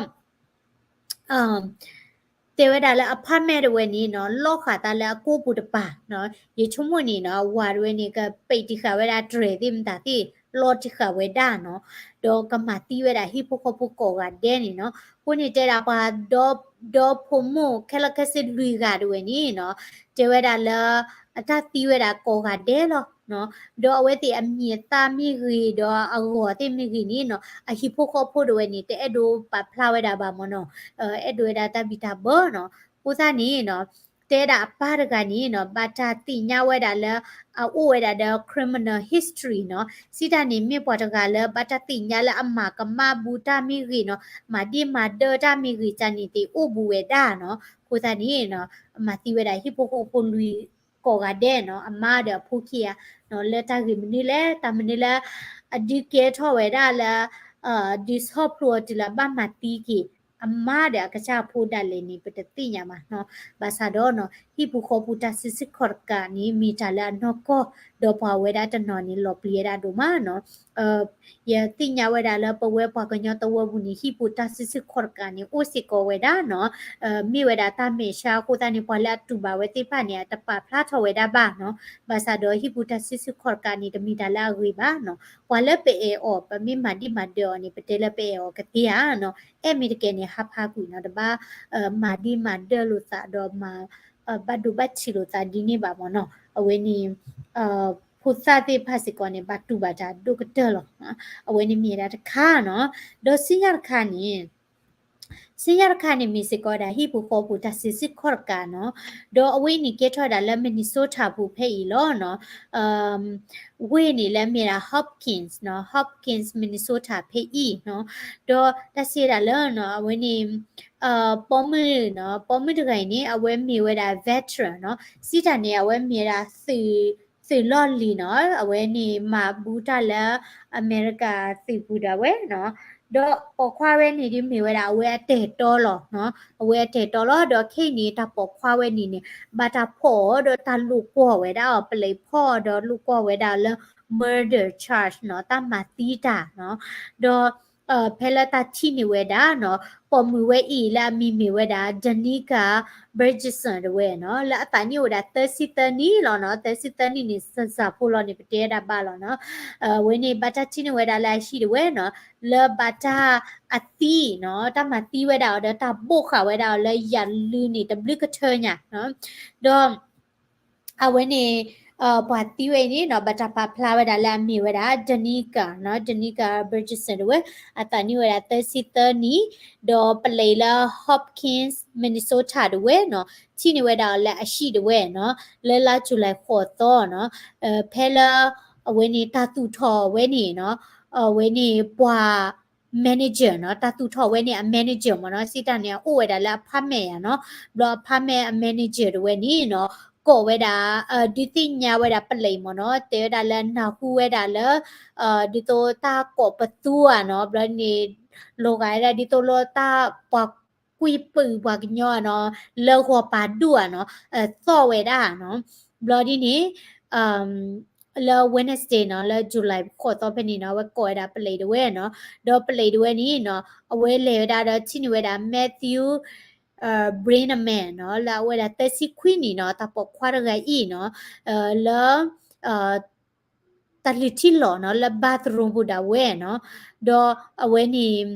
တဲဝဲဒၣ်လၢ apartment တဝဲန့ၣ်နီၤ လီၤဃာ်သးလၢအကိၣ်ပူၤတပၤနီၤ ယဆိကမိၣ်န့ၣ်နီၤ အဝၤတဝဲန့ၣ် ကပံးတံၢ်ဃာ်ဝဲဒၣ်တြဲၤသ့ၣ်မတၤသ့ၣ် လီၤတံၢ်ဃာ်ဝဲဒၣ်နီၤ ဒီးကမၤသံဝဲဒၣ်ဟံၣ်ဖိဃီဖိကိးဂၤဒဲးန့ၣ်နီၤ. အဃိန့ၣ်တဲဒၣ်ပှၤ ဒီဖိမိၢ်ခဲလၢာ်ခဲဆ့လွံၢ်ဂၤတဝဲန့ၣ်နီၤ တဲဝဲဒၣ်လၢ အတၢ်သံဝဲဒၣ်ကိးဂၤဒဲးလီၤနီၤ. ဒီးအဝဲသ့ၣ်အမံၤအသၣ်မ့ၢ်ဂ့ၤ ဒီးအဂီၤသ့ၣ်မ့ၢ်ဂ့ၤန့ၣ်နီၤ အဟံၣ်ဖိဃီဖိတဝဲန့ၣ် တအဲၣ်ဒိးပာ်ဖျါဝဲဒၣ်ဘၣ်မ့ၢ်နီၤ အဲၣ်ဒိးဝဲဒၣ်တၢ်ဘံၣ်တၢ်ဘၢနီၤ. အဃိသတးန့ၣ်နီၤ တဲဒၣ်အပၢ်တဂၤန့ၣ်နီၤ ဘၣ်တၢ်သ့ၣ်ညါဝဲဒၣ်လၢ အအိၣ်ဝဲဒၣ်ဒီး criminal history နီၤ စံးတၢ်န့ၣ် မ့ၢ်ပှၤတဂၤလၢ ဘၣ်တၢ်သ့ၣ်ညါလၢအမၤကမၣ်ဘူးတၢ်မ့ၢ်ဂ့ၤနီၤ မၤဒ့ၣ်မၤဒၢတၢ်မ့ၢ်ဂ့ၤတၢ်န့ၣ်သ့ၣ်အိၣ်ဘူးဝဲဒၣ်နီၤ. အဃိသတးန့ၣ်နီၤ အမၤသံဝဲဒၣ်ဟံၣ်ဖိဃီဖိလွံၢ်ကိးဂၤဒဲးနီၤ အမါဒီးအဖိခံဂၤနီၤ လၢတၢ်ဂ့ၢ်မနုၤလဲၣ် တၢ်မနုၤလၢ အဒုးကဲထီၣ်ဝဲဒၣ်လၢ ဒုးဆီၣ်ဖျိအီၤတုၤလၢဘၣ်မၤသံက့ၤ အမါဒီးအကစၢ်အဖိဒၣ်လဲာ်န့ၣ် ပတသ့ၣ်ညါဘၣ်နီၤ. ဘၣ်ဆၣ်ဒီးနီၤ ဟံၣ်ပူၤဃီပူၤတၢ်စုဆူၣ်ခီၣ်တကးန့ၣ် မ့ၢ်တၢ်လၢအနီၢ်ကီၢ် ဒီးပှၤဝဲဒၣ်တနီၤန့ၣ် လီၤပျံၤဝဲဒၣ်ဒိၣ်မးနီၤ. ယသ့ၣ်ညါဝဲဒၣ်လၢပဝဲပှၤကညီသဝီပူၤန့ၣ် ဟံၣ်ပူၤတၢ်စုဆူၣ်ခီၣ်တကးန့ၣ် အိၣ်စ့ၢ်ကီးဝဲဒၣ်နီၤ. မ့ၢ်ဝဲဒၣ်တၢ်မဲာ်ဆှးအဃိသတးန့ၣ် ပှၤလၢအတူၢ်ဘၣ်ဝဲသ့ၣ်တဖၣ်န့ၣ် အတပာ်ဖျါထီၣ်ဝဲဒၣ်ဘၣ်နီၤ. ဘၣ်ဆၣ်ဒီးဟံၣ်ပူၤတၢ်စုဆူၣ်ခီၣ်တကးန့ၣ် တမ့ၢ်တၢ်လၢအဂ့ၤဘၣ်နီၤ. ပှၤလၢပအဲၣ်အီၤ ပမ့ၢ်မၤဒ့ၣ်မၤဒၢအီၤန့ၣ် ပတဲလၢပအဲၣ်အီၤကသ့ဧါနီၤ. အဲၣ်မ့ၢ်တကဲန့ၣ် ဟးဖးကွံာ်နီၤ တဘၣ် မၤဒ့ၣ်မၤဒၢလိာ်သးဒီးမၤ ဘၣ်ဒိဘၣ်ထံးလိာ်သးဒ်န့ၣ်ဘၣ်မ့ၢ်နီၤ. အဝဲန့ၣ် ဖိသၣ်သ့ၣ်တဖၣ်စ့ၢ်ကီးန့ၣ် ဘၣ်တူၢ်ဘၣ်တၢ်ဒိၣ်ကတၢၢ်လီၤ. အဝဲန့ၣ်မ့ၢ်ဝဲဒၣ်တခါနီၤ. ဒီးဆူညါတခါန့ၣ် ဆူညါတခါန့ၣ်မ့ၢ်စ့ၢ်ကီးဝဲဒၣ် ဟံၣ်ပူၤဃီပူၤတၢ်စုဆူၣ်ခီၣ်တကးနီၤ. ဒီးအဝဲအံၤန့ၣ်ကဲထီၣ်ဝဲဒၣ်လၢ Minnesota ပူၤဖဲအံၤလီၤနီၤ. ဝ့ၢ်န့ၣ်လၢမ့ၢ်ဒၣ် Hopkins နီၤ, Hopkins Minnesota ဖဲအံၤနီၤ. ဒီးတၢ်စံးဝဲဒၣ်လၢနီၤ အဝဲန့ၣ် ပိာ်မုၣ်နီၤ, ပိာ်မုၣ်တဂၤအံၤန့ၣ် အဝဲမ့ၢ်ဝဲဒၣ် veteran နီၤ, စံးတၢ်န့ၣ် အဝဲမ့ၢ်ဝဲဒၣ် သုးလီၢ်လံၤနီၤ, အဝဲန့ၣ်မၤဘူးတၢ်လၢအမဲရကၤသုးပူၤဒၣ်ဝဲနီၤ, ဒီးပိာ်ခွါဝဲန့ၣ်ဒ်မ့ၢ်ဝဲဒၣ် အဝဲအတၢ်အဲၣ်တီလီၤနီၤ, အဝဲအတၢ်အဲၣ်တီလီၤ, ဒီးခဲအံၤန့ၣ် တၢ်ပိာ်ခွါဝဲန့ၣ်န့ၣ် ဘၣ်တၢ်ဖီၣ်အီၤဒီးတၢ်လိာ်ကွီၢ်ဝဲဒၣ်အီၤ, ပလံးဖီၣ်အီၤဒီးလိာ်ကွီၢ်ဝဲဒၣ်လၢ murder charge နီၤ, တၢ်မၤသံတၢ်နီၤ, ဒီး ဖဲလၢတၢ်ထံၣ်န့ၢ်ဝဲဒၣ်နီၤ, ပိာ်မုၣ်ဝဲအံၤလၢအမံၤမ့ၢ်ဝဲဒၣ် Danica Burgerson တဝဲနီၤ, လၢအသးနံၣ်အိၣ်ဝဲဒၣ်သၢဆံသၢနံၣ်လီၤနီၤ, သၢဆံသၢနံၣ်န့ၣ် စၢ်စၢ်ဖိလီၤန့ၣ် ပတဲဝဲဒၣ်ဘၣ်လီၤနီၤ, အဝဲန့ၣ် ဘၣ်တၢ်ထံၣ်န့ၢ်ဝဲဒၣ်လၢအဟံၣ်တဝဲနီၤ, လၢဘၣ်တၢ်အသံနီၤ, တၢ်မၤသံဝဲဒၣ်အီၤဒီးတၢ်ဘိၣ်ဃာ်ဝဲဒၣ်အီၤလၢယၣ်လုၢ်န့ၣ် တဘျုးကထၢညါနီၤ, ဒီး အဝဲန့ၣ် ပှၤသံဝဲအံၤန့ၣ်နီၤ, ဘၣ်တၢ်ပာ်ဖျါဝဲဒၣ်လၢအမ့ၢ်ဝဲဒၣ် Danica နီၤ, Danica Burgerson တဝဲ, အသးနံၣ်ဝဲဒၣ်သၢဆံသၢနံၣ်, ဒီးပလံးလၢ Hopkins Minnesota တဝဲနီၤ, ထံၣ်န့ၢ်ဝဲဒၣ်အီၤလၢအဟံၣ်တဝဲနီၤ, လၢလါ July ဃိးသီနီၤ, ဖဲလၢ အဝဲန့ၣ်တၢ်သူၣ်ထီၣ်ဝဲန့ၣ်နီၤ, အဝဲန့ၣ်ပှၤ manager နီၤ, တၢ်သူၣ်ထီၣ်ဝဲန့ၣ်အ manager မ့ၢ်နီၤ, စံးတၢ်န့ၣ် အအိၣ်ဝဲဒၣ်လၢ apartment ယါနီၤ, ဘျီ apartment အ manager တဝဲန့ၣ်နီၤ, ကိးဝဲဒၣ် ဒုးသ့ၣ်ညါဝဲဒၣ်ပလံးမ့ၢ်နီၤ, တဲဝဲဒၣ်လၢနၢ်ဟူဝဲဒၣ်လၢ ဒ်သိးတၢ်ကိးပသူဧါနီၤ, ဘျီန့ၣ် လီၤဂာ်ဝဲဒၣ်ဒ်သိးလၢတၢ်ပှၤကွံာ်ပုၢ်ပှၤကညီဧါနီၤ, လၢဂီၤပၤဒူၣ်ဧါနီၤ, သီၣ်ဝဲဒၣ်နီၤ, ဘျီဒ်န့ၣ် လၢ Wednesday နီၤ, လၢ July ဃိးသီဖဲန့ၣ်နီၤ, အဝဲကိးဝဲဒၣ်ပလံးတဝဲနီၤ, ဒီးပလံးတဝဲန့ၣ်နီၤ, အဝဲလဲၤဝဲဒၣ်ဒီးထံၣ်န့ၢ်ဝဲဒၣ် Matthew Brennaman နီၤ, လၢအဝဲဒၣ်သၢဆံခွံနံၣ်နီၤ, တၢ်ပိာ်ခွါတဂၤအံၤနီၤ, လၢ တၢ်လုၢ်ထံလီၢ်နီၤ, လၢ bathroom ပူၤဒၣ်ဝဲနီၤ, ဒီးအဝဲန့ၣ်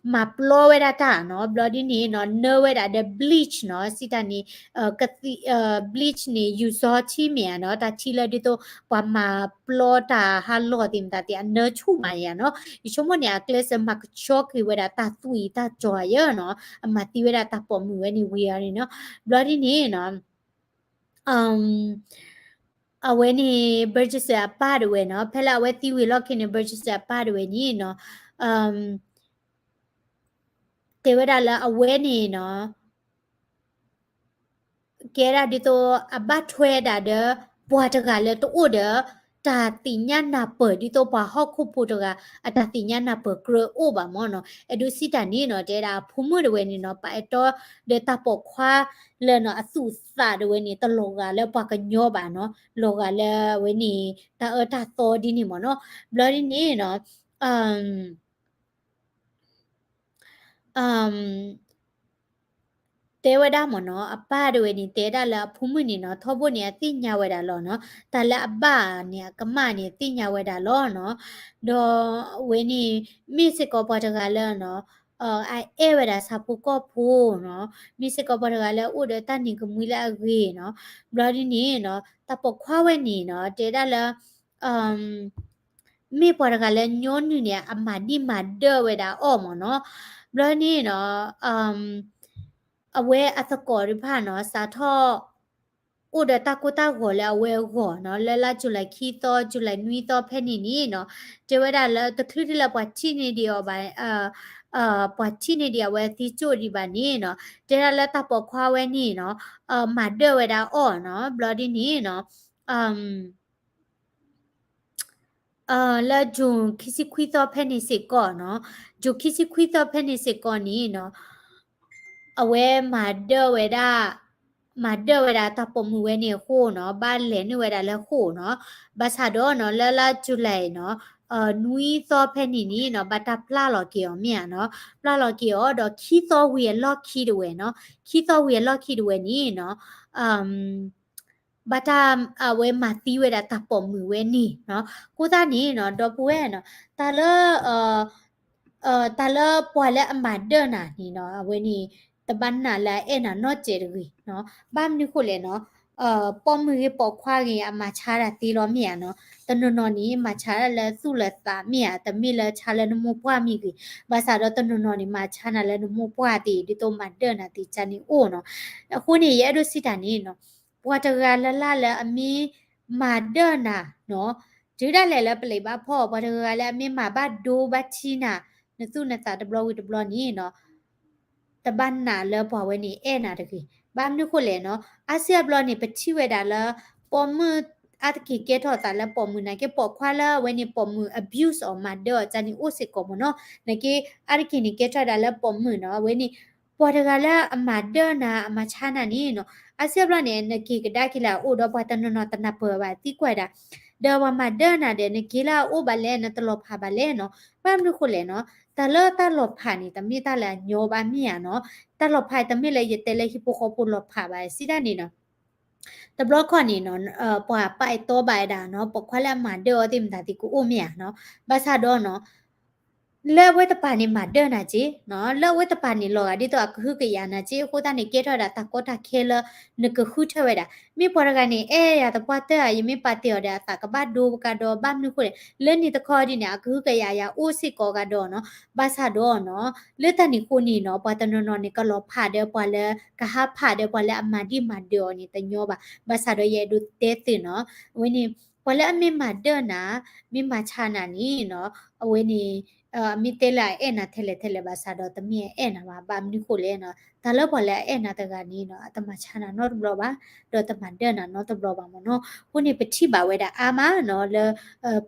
အ မၤပျီဝဲဒၣ်တၢ်နီၤ, ဘျီဒ်န့ၣ်နီၤ နၢဝဲဒၣ်ဒီး bleach နီၤ, စံးတၢ်န့ၣ် ကသံၣ် bleach န့ၣ် ယူၤစီထံမ့ၢ်ဧါနီၤ, တၢ်ထံလၢဒ်သိး ပှၤမၤပျီတၢ်ဟးလီၢ်သ့ၣ်မတၤသ့ၣ် အနၢဆူၣ်မးယါနီၤ, ယဆိကမိၣ်န့ၣ် အကျဲးစၢးမၤကဆှီက့ၤဝဲဒၣ်တၢ်သွံၣ်တၢ်စီၤယါနီၤ, အမၤသံဝဲဒၣ်တၢ်ပိာ်မုၣ်ဝဲန့ၣ်ဝံၤအီၤန့ၣ်နီၤ, ဘျီဒ်န့ၣ်နီၤ အဝဲန့ၣ် Burgess အပၢ်တဝဲနီၤ, ဖဲလၢအဝဲသံဝံၤလီၢ်ခံန့ၣ် Burgess အပၢ်တဝဲန့ၣ်နီၤ, တဲဝဲဒၣ်လၢအဝဲန့ၣ်နီၤ ကဲဒၣ်ဒ်သိးအဘၣ်ထွဲဒၣ်ဒီး ပှၤတဂၤလၢတအိၣ်ဒီး တၢ်သ့ၣ်ညါနၢ်ပၢၢ် ဒ်သိးပှၤဟီၣ်ခိၣ်ဖိတဂၤ အတၢ်သ့ၣ်ညါနၢ်ပၢၢ်ကြၢးအိၣ်ဘၣ်မ့ၢ်နီၤ, အဲၣ်ဒိးစံးတၢ်န့ၣ်နီၤ, တဲဒၣ်အဖိမုၣ်တဝဲန့ၣ်နီၤ ပာ်အဲၣ်တီဒီးတၢ်ပိာ်ခွါလၢနီၤ အသူၣ်သးတဝဲန့ၣ် တလီၤဂာ်လၢပှၤကညီဘၣ်နီၤ, လီၤဂာ်လၢအဝဲန့ၣ် တၢ်အၢတၢ်သီဒ်န့ၣ်မ့ၢ်နီၤ, ဘျီဒ်န့ၣ်နီၤ တဲဝဲဒၣ်မ့ၢ်နီၤ, အပၢ်တဝဲန့ၣ် တဲဒၣ်လၢအဖိမုၣ်န့ၣ်နီၤ ထီဘိန့ၣ် အသ့ၣ်ညါဝဲဒၣ်လီၤနီၤ, တၢ်လၢအဘၣ်န့ၣ် အကမၣ်န့ၣ် အသ့ၣ်ညါဝဲဒၣ်လီၤနီၤ, ဒီးအဝဲန့ၣ် မ့ၢ်စ့ၢ်ကီးပှၤတဂၤလၢနီၤ အအဲၣ်ဝဲဒၣ်ဆၣ်ဖိကီၢ်ဖိနီၤ, မ့ၢ်စ့ၢ်ကီးပှၤတဂၤလၢအအိၣ်ဒီးတၢ်နံၤကမှံလၢအဂ့ၤနီၤ, ဘျီဒ်န့ၣ်နီၤ တၢ်ပိာ်ခွါဝဲန့ၣ်နီၤ တဲဒၣ်လၢ မ့ၢ်ပှၤတဂၤလၢညီနုၢ်န့ၣ် အမၤဒံၣ်မၤဒၢၣ်ဝဲဒၣ်အီၤမ့ၢ်နီၤ, ဘျီန့ၣ်နီၤ အဝဲအသကိးတဖၣ်နီၤ စးထီၣ် အိၣ်ဒီးတၢ်ကိၢ်တၢ်ဂီၤလၢအဝဲအဂီၢ်နီၤ, လၢလါ July ခံသီ July နွံသီဖဲန့ၣ်န့ၣ်နီၤ, တဲဝဲဒၣ်လၢတချုးဒ်လၢပှၤထံၣ်န့ၢ်ဒံးအီၤဘၣ် ပှၤထံၣ်န့ၢ်ဒံးအဝဲသံကၠိၣ်ဒံးဘၣ်န့ၣ်နီၤ, တဲဒၣ်လၢတၢ်ပိာ်ခွါဝဲန့ၣ်နီၤ မၤဒၢၣ်ဝဲဒၣ်အီၤနီၤ, ဘျီဒ်န့ၣ်နီၤ လၢ June ခံဆံခွံသီဖဲန့ၣ်စ့ၢ်ကီးနီၤ, June ခံဆံခွံသီဖဲန့ၣ်စ့ၢ်ကီးန့ၣ်နီၤ, အဝဲမၤဒၢၣ်ဝဲဒၣ် မၤဒၢၣ်ဝဲဒၣ်တၢ်ပိာ်မုၣ်ဝဲန့ၣ်အဃိနီၤ, ဘၣ်လဲၤနုာ်ဝဲဒၣ်လၢဃိာ်နီၤ, ဘၣ်ဆၣ်ဒီးနီၤ လၢလါ July နီၤ နွံသီဖဲန့ၣ်န့ၣ်နီၤ ဘၣ်တၢ်ပျၢ်လီၤက့ၤအီၤမ့ၢ်ဧါနီၤ, ပျၢ်လီၤက့ၤအီၤဒီးခံသီဝံၤအလီၢ်ခံတဝဲနီၤ, ခံသီဝံၤအလီၢ်ခံတဝဲန့ၣ်နီၤ ဘၣ်တၢ်အဝဲမၤသံဝဲဒၣ်တၢ်ပိာ်မုၣ်ဝဲန့ၣ်နီၤ, အဃိသတးန့ၣ်နီၤ ဒီပုၢ်ဝဲၢ်နီၤ တၢ်လၢ တၢ်လၢပှၤလၢအမၤဒၢၣ်နၤန့ၣ်နီၤ အဝဲန့ၣ် တဘၣ်နာ်လၢအအဲၣ်နၤနီတစဲးတဂ့ၤနီၤ, ဘၣ်မနုၤဃိလဲၣ်နီၤ, ပိာ်မုၣ်ဂ့ၤပိာ်ခွါဂ့ၤ အမၤဆါတၢ်သ့လီၤမ့ၢ်ဧါနီၤ, တနီၤနီၤန့ၣ် မၤဆါတၢ်လၢသူၣ်လၢသးမ့ၢ်ဧါ, တမ့ၢ်လၢဆါလၢနမိၢ်ပှၢ်မ့ၢ်ဂ့ၤ, ဘၣ်ဆၣ်ဒီးတနီၤနီၤန့ၣ် မၤဆါနၤလၢနမိၢ်ပှၢ်သ့ၣ် ဒ်သိးမၤဒၢၣ်နၤသ့ၣ်တဖၣ်န့ၣ်အိၣ်နီၤ, အဃိန့ၣ် ယအဲၣ်ဒိးစံးတၢ်န့ၣ်နီၤ ပှၤတဂၤလၢ်လၢ်လၢအမ့ၢ်မၤဒၢၣ်နၤနီၤ, တုၤဒၣ်လဲာ်လၢပလံာ်ဘၣ်ဖီၣ် ပှၤတဂၤလၢအမ့ၢ်မၤဘၣ်ဒိဘၣ်ထံနၤ နသူၣ်နသးတဘျီဝံၤတဘျီန့ၣ်နီၤ, တဘၣ်နာ်လၢပှၤဝဲန့ၣ်အဲၣ်နၤတဂ့ၤ, ဘၣ်မနုၤဃိလဲၣ်နီၤ, အါစုအါဘျီန့ၣ် ပထံၣ်ဝဲဒၣ်လၢ ပိာ်မုၣ်အါတက့ၢ်ကဲထီၣ်သးလၢပိာ်မုၣ် နာ်က့ ပိာ်ခွါလၢအဝဲန့ၣ်ပိာ်မုၣ် abuse အီၤ မၤဒၢၣ်အီၤ ကန့ၣ်အိၣ်စ့ၢ်ကီးမ့ၢ်နီၤ, နာ်က့ အါတက့ၢ်န့ၣ်ကဲထီၣ်ဒၣ်လၢပိာ်မုၣ်နီၤ, အဝဲန့ၣ် ပှၤတဂၤလၢအမၤဒၢၣ်နၤ အမၤဆါနၤန့ၣ်နီၤ, အါစုအါဘျီန့ၣ် နက့ၤကဒါက့ၤလၢအအိၣ်ဒီးပှၤတနီၤနီၤတနၢ်ပၢၢ်ဘၣ်သံကွၢ်ဒၣ်, ဒီးပှၤမၤဒၢၣ်နၤဒီး နက့ၤလၢအအိၣ်ဘၣ်လဲၣ် နတလီၤဖးဘၣ်လဲၣ်နီၤ, ဘၣ်မနုၤဃိလဲၣ်နီၤ, တၢ်လၢတၢ်လီၤဖးန့ၣ် တမ့ၢ်တၢ်လၢအညီဘၣ်မ့ၢ်ဧါနီၤ, တၢ်လီၤဖးတမ့ၢ်လၢယတဲလၢဟံၣ်ဖိဃီဖိလီၤဖးဘၣ် စံးတၢ်န့ၣ်နီၤ တဘျီခီန့ၣ်နီၤ, ပှၤပာ်အဲၣ်တီဘၣ်ဝဲဒၣ်နီၤ, ပိာ်ခွါလၢအမၤဒၢၣ်အီၤသ့ၣ်မတၤသ့ၣ်ကအိၣ်မ့ၢ်ဧါနီၤ, ဘၣ်ဆၣ်ဒီးနီၤ, လၢအဝဲတပၤန့ၣ်မၤဒၢၣ်နၤက့နီၤ, လၢအဝဲတပၤန့ၣ်လီၤဂာ်ဒ်သိးအကဟုကယာ်နၤက့, အဃိသတးန့ၣ် ကဲထီၣ်ဒၣ်တၢ်ကီတၢ်ခဲလၢနကဃုထၢဝဲဒၣ်, မ့ၢ်ပှၤတဂၤန့ၣ် အဲၣ်ယၤသပှၢ်တၢၢ်ဧါ, ယမ့ၢ်ပာ်တ့ၢ်အီၤဒီးအသးကဘၣ်ဒိကဒီး, ဘၣ်မနုၤဃိလဲၣ်, လၢန့ၣ်တခီဒ်န့ၣ် အကဟုကယာ်ယၤအိၣ်စ့ၢ်ကီးကဒီးနီၤ, ဘၣ်ဆၣ်ဒီးနီၤ, လၢတၢ်န့ၣ်အဃိန့ၣ်နီၤ, ပှၤတနီၤနီၤန့ၣ် ကလီၤဖးဒီးပှၤလၢကဟးဖးဒီးပှၤလၢအမၤဒံၣ်မၤဒၢၣ်အီၤန့ၣ် တညီဘၣ်, ဘၣ်ဆၣ်ဒီးယအဲၣ်ဒိးတဲသုနီၤ, အဝဲန့ၣ် ပှၤလၢအမ့ၢ်မၤဒၢၣ်နၤ, မ့ၢ်မၤဆါနၤန့ၣ်နီၤ, အဝဲန့ၣ် အမ့ၢ်တဲလၢအအဲၣ်နၤထဲလဲၣ်ထဲလဲၣ်ဘၣ်ဆၣ်ဒီး တမ့ၢ်အအဲၣ်နၤဘၣ်, ဘၣ်မနုၤဃိလဲၣ်နီၤ, တၢ်လၢပှၤလၢအအဲၣ်နၤတဂၤန့ၣ်နီၤ, အတမၤဆါနၤနီတဘျီဘၣ်, ဒီးတမၤဒၢၣ်နၤနီတဘျီဘၣ်မ့ၢ်နီၤ, အဃိန့ၣ် ပထံၣ်ဘၣ်ဝဲဒၣ်အါမးနီၤ, လၢ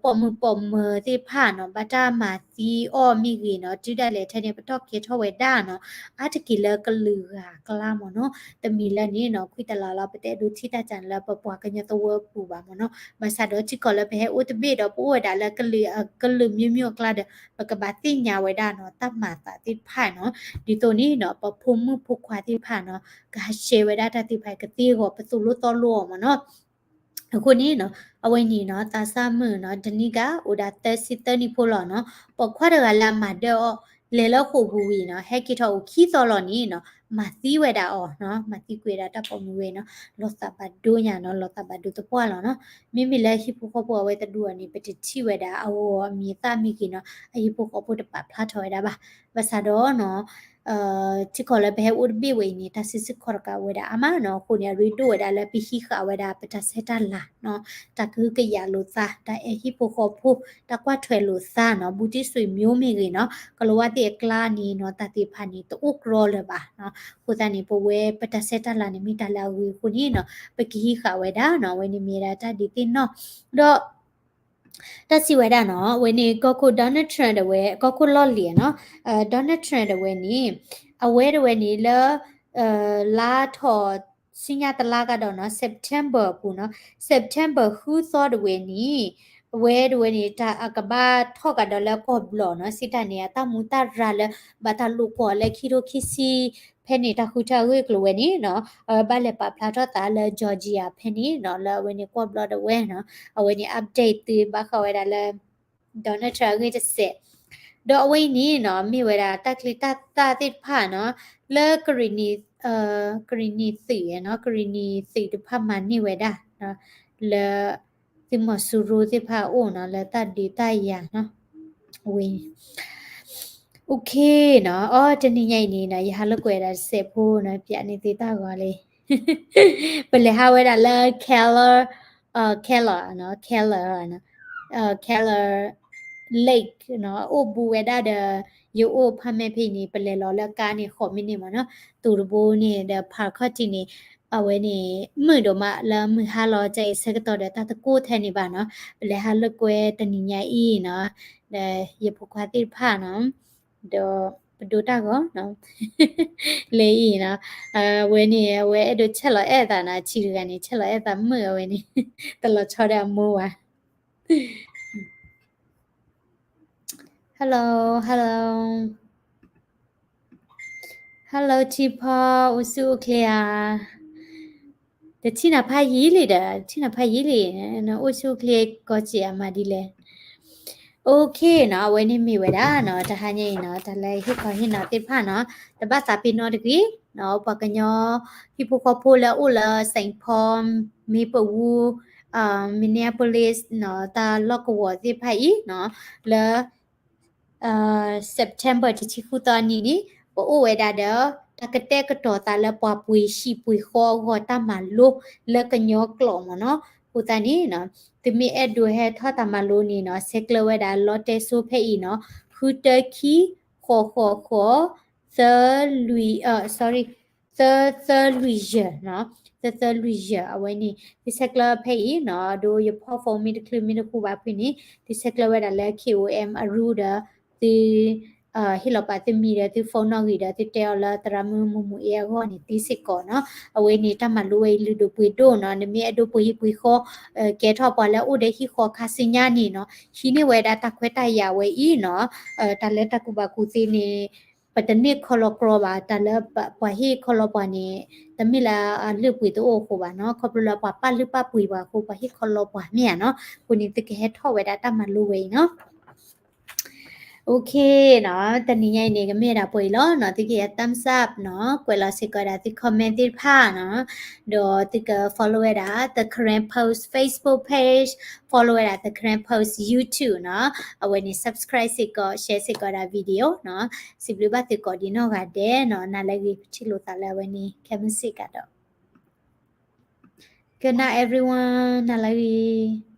ပိာ်မုၣ်ပိာ်မၢၤသ့ၣ်တဖၣ်နီၤ, ဘၣ်တၢ်မၤသံအီၤမ့ၢ်ဂ့ၤနီၤ, တုၤဒၣ်လဲာ်ထဲန့ၣ် ပတီၢ်ကဲထီၣ်ဝဲဒၣ်နီၤ, အါတက့ၢ်လၢကလုာ်ဂၤအကျါမ့ၢ်နီၤ, တမံၤလၢန့ၣ်နီၤ, ခွံတလါလီၤ ပတအဲၣ်ဒိးထံၣ်တၢ်ကၢန့ၣ်လၢပပှၤကညီသဝီအပူၤဘၣ်မ့ၢ်နီၤ, ဘၣ်ဆၣ်ဒီးထံကီၢ်လၢပဟဲအိၣ်တဘ့ၣ်ဒီး ပအိၣ်ဝဲဒၣ်လၢကလုာ် ကလုာ်မျိုးမျိုးအကျါဒီး ပကဘၣ်သ့ၣ်ညါဝဲဒၣ်နီၤ, တၢ်မၤသးသ့ၣ်တဖၣ်နီၤ, ဒ်သိးန့ၣ်နီၤ, ပဖိမုၣ်ဖိခွါသ့ၣ်တဖၣ်နီၤ, ကဟးရှဲဝဲဒၣ်တၢ်သ့ၣ်တဖၣ် ကသ့အဂီၢ် ပသိၣ်လိသီလိအီၤမ့ၢ်နီၤ. အဃိန့ၣ်နီၤ, အဝဲန့ၣ်နီၤ, သးစၢ်မုၣ်နီၤ, ဒနံကၤ အိၣ်ဒၣ်သၢဆံသၢနံၣ်ဖိလီၤနီၤ, ပိာ်ခွါတဂၤလၢအမၤဒၢၣ်အီၤ လဲၤလၢဃိာ်ပူၤဝံၤနီၤ ဟဲက့ၤထီၣ်အိၣ်ခံသီလီၤန့ၣ်နီၤ မၤသံဝဲဒၣ်အီၤနီၤ မၤသံကွံာ်ဝဲဒၣ်တၢ်ပိာ်မုၣ်ဝဲနီၤ လီၤသးဘၣ်ဒိညါနီၤ လီၤသးဘၣ်ဒိသပှၢ်လီၤနီၤ မ့မ့ၢ်လၢဟံၣ်ဖိဃီဖိအဝဲသ့ၣ်တဒူၣ်အီၤန့ၣ် ပတထံၣ်ဝဲဒၣ်အဂီၢ်အမံၤအသၣ်မ့ၢ်ဂ့ၤနီၤ အဟံၣ်ဖိဃီဖိတပာ်ဖျါထီၣ်ဝဲဒၣ်ဘၣ် ဘၣ်ဆၣ်ဒီးနီၤ ထံကီၢ်လၢပဟဲအိၣ်တဘ့ၣ်ဝဲအံၤန့ၣ် တၢ်စံးဆၢကီးတကးဝဲဒၣ်အါမးနီၤ အဃိန့ၣ် အရ့ဒိၣ်ဝဲဒၣ်လၢပဟံးဃာ်ဝဲဒၣ် ပတၢ်ဆဲးတၢ်လၤနီၤ တၢ်ကဟုကယာ်လိာ်သး တၢ်အဲၣ်ဟံၣ်ဖိဃီဖိ တၢ်ကွၢ်ထွဲလိာ်သးနီၤ ဘူးတံၢ်ဆွေမျိုးမ့ၢ်ဂ့ၤနီၤ ကလၤဝါသ့ၣ်အကျါန့ၣ်နီၤ တၢ်သ့ၣ်တဖၣ်န့ၣ် တအိၣ်ကြီလၢၤဘၣ်နီၤ အဃိသတးန့ၣ် ပဝဲပတၢ်ဆဲးတၢ်လၤန့ၣ် မ့ၢ်တၢ်လၢအဂ့ၤအဃိန့ၣ်နီၤ ပကဟံးဃာ်ဝဲဒၣ်နီၤ အဝဲန့ၣ်မ့ၢ်ဝဲဒၣ်တၢ်ဒုးသ့ၣ်နီၣ် ဒီး တၢ်စံးဝဲဒၣ်နီၤ အဝဲန့ၣ် ကီၢ်ခိၣ် Donald Trump ဒၣ်ဝဲ ကီၢ်ခိၣ်လီၢ်လံၤနီၤ Donald Trump ဒၣ်ဝဲန့ၣ် အဝဲဒၣ်ဝဲန့ၣ်လၢ လါထီၣ်ဆူညါတလါကဒီးနီၤ September အပူၤနီၤ September ဃုသီဒၣ်ဝဲန့ၣ် အဝဲဒၣ်ဝဲန့ၣ် တၢ်အကဘၣ်ထီၣ်ကဒီးလၢကီၢ်ဘျီနီၤ စံးတၢ်န့ၣ် အတၢ်မူတၢ်ရၤလၢ ဘၣ်တၢ်လိာ်ကွီၢ်လၢခံထိခံဆံ ဖဲန့ၣ် တၢ်ဃုထၢအဂ့ၢ်အကျိၤဝဲန့ၣ်နီၤ အဝဲဘၣ်လဲၤပာ်ဖျါထီၣ်သးလၢ Georgia ဖဲန့ၣ်နီၤ လၢအဝဲန့ၣ်ကီၢ်ဘျီဒၣ်ဝဲနီၤ အဝဲန့ၣ် update သုဘၣ်ဃးဝဲဒၣ်လၢ Donald Trump အဂ့ၢ်တစဲး ဒီးအဝဲအံၤန့ၣ်နီၤ မ့ၢ်ဝဲဒၣ်တၢ်ချံတၢ်သၣ်သ့ၣ်တဖၣ်နီၤ လၢကရံၣ်နံၤ ကရံၣ်နံၤသုးနီၤ ကရံၣ်နံၤသုးတဖၣ်မၤန့ၢ်ဝဲဒၣ် လၢ သုးမီၤစိရိၤသ့ၣ်တဖၣ်အအိၣ်နီၤ လၢတၢ်ဒုးတၢ်ယၤနီၤ အဝဲ OK နီၤ အီ တနံၤညါအံၤန့ၣ်နီၤ ယဟးလိာ်ကွဲဒၣ်တစဲးဖိနီၤ ပျးန့ၢ်သုတၢ်ဂီၤလံ ပလဲၤဟးဝဲဒၣ်လၢ Keller, Keller နီၤ Keller, Keller Lake နီၤ အအိၣ်ဘူးဝဲဒၣ်ဒီး ယအိၣ်ဖးမဲဖဲအံၤန့ၣ် ပလဲၤလီၤလၢကါန့ၣ် ဃိးမံးနံးမးနီၤ တိၤတဘိန့ၣ်ဒီး ဖးခီၣ်ထံးန့ၣ် အဝဲန့ၣ် မုာ်ဒိၣ်မးလၢမုၢ်ဟါလီၤ ကဲအံၤဆၢကတီၢ်ဒီးတၢ်တကိၢ်ထဲန့ၣ်ဘၣ်နီၤ ပလဲၤဟးလိာ်ကွဲတနံၤညါအံၤနီၤ ဒီးယဖိခွါသ့ၣ်တဖၣ်နီၤ ဒီးပဒိတၢ်ဂီၤနီၤ လၢအံၤနီၤ အဝဲန့ၣ် အဝဲအဲၣ်ဒိးဆဲးလီၤအဲၣ်သးနီၤ အဆံးတဂၤန့ၣ် ဆဲးလီၤအဲၣ်သးမုာ်အဝဲန့ၣ် တလီၤဆီဒီးအမိၢ်ဝဲ Hello, hello. Hello ထံဖီ အိၣ်ဆူၣ်အိၣ်ချ့ဧါ တထံၣ်နၤဖးယံာ်လံဒီး တထံၣ်နၤဖးယံာ်လံ နအိၣ်ဆူၣ်အိၣ်ချ့ကီးစ့ၢ်အမၤဒ်လဲၣ် OK နီၤ အဝဲန့ၣ်မ့ၢ်ဝဲဒၣ်နီၤ တဟါညါအံၤနီၤ တၢ်လၢဟ့ၣ်ခီဟ့ၣ်နီၤသ့ၣ်တဖၣ်နီၤ တဘၣ်သးပ့ၤနီၣ်တဂ့ၤနီၤ ပှၤကညီ ဟံၣ်ဖိဃီဖိလၢအအိၣ်လၢ Saint Paul, Maplewood, Minneapolis နီၤ တၢ်လီၢ်ကဝီၤသ့ၣ်တဖၣ်အံၤနီၤ လၢ September တဆံဃုသီအနံၤန့ၣ် ပအိၣ်ဝဲဒၣ်ဒီး တၢ်ကတဲာ်ကတီၤသးလၢပှၤပှ့ၤဟံၣ်ပှ့ၤဃီအဂီၢ်တၢ်မၤလိလၢကညီကျိာ်မးနီၤ အဃိသတးန့ၣ်နီၤ သုမ့ၢ်အဲၣ်ဒိးဟဲထီၣ်တၢ်မၤလိန့ၣ်နီၤ ဆဲးကျၢဝဲဒၣ်လီတဲစိဖဲအံၤနီၤ ဃုတၢခံ ဃိးဃိးဃိး သၢလွံၢ် အ sorry သၢသၢလွံၢ်ယဲၢ်နီၤ သၢသၢလွံၢ်ယဲၢ် အဝဲန့ၣ် သုဆဲးကျၢဖဲအံၤနီၤ ဒီးယဖီၣ် phone မ့ၢ်တချုးမ့ၢ်တဃူဘၣ်ဖုန့ၣ် သုဆဲးကျၢဝဲဒၣ်လၢ K O M အရူဒီး သု ဟ့ၣ်လီၤပာ်သုမံၤဒီးသု phone နီၣ်ဂံၢ်ဒီးသုတဲအီၤလၢသရၣ်မုၣ်မူမူအ့အဂီၢ်န့ၣ် သ့စ့ၢ်ကီးနီၤ အဝဲန့ၣ်တၢ်မၤလိဝဲအံၤလုၢ်ဒိၣ်ပှ့ၤဒိၣ်နီၤ နမ့ၢ်အဲၣ်ဒိးပှ့ၤဟံၣ်ပှ့ၤဃီ ကဲထီၣ်ပှၤလၢအအိၣ်ဒီးဟံၣ်ဃီခါဆူညါန့ၣ်နီၤ ဟံးန့ၢ်ဝဲဒၣ်တၢ်ခွဲးတၢ်ယာ်ဝဲအံၤနီၤ တၢ်လၢတၢ်ကူၣ်ဘၣ်ကူၣ်သ့န့ၣ် ပတန့ၢ်ခီလီၤကြီဘၣ် တၢ်လၢပှၤဟ့ၣ်ခီလီၤပှၤန့ၣ် တမ့ၢ်လၢအလုၢ်ပှ့ၤတအိၣ်အဃိဘၣ်နီၤ ခီဖျိလၢပှၤပာ်လုၢ်ပာ်ပှ့ၤပှၤအဃိ ပှၤဟ့ၣ်ခီလီၤပှၤမ့ၢ်ဧါနီၤ အဃိန့ၣ်သုကဟဲထီၣ်ဝဲဒၣ်တၢ်မၤလိဝဲအံၤနီၤ OK နီၤ တနံၤညါအံၤန့ၣ် ကမ့ၢ်ဒၣ်ပှဲၤအံၤလီၤနီၤ သုကဟဲ thumbs up နီၤ ကွဲးလီၤစ့ၢ်ကီးဒၣ်သု comment သ့ၣ်တဖၣ်နီၤ ဒီးသုက follow ဝဲဒၣ် The Karen Post Facebook page, follow ဝဲဒၣ် The Karen Post YouTube နီၤ အဝဲန့ၣ် subscribe စ့ၢ်ကီး share စ့ၢ်ကီးဒၣ် video နီၤ စံးဘျုးဘၣ်သုကိးဒံးနီၢ်ဂၤဒဲးနီၤ နၤလၢအဂ့ၤ ပထံၣ်လိာ်သးလၢအဝဲန့ၣ် ခဲမုၢ်ဆ့ၣ်ကဒီး Good night everyone နၤလၢအဂ့ၤ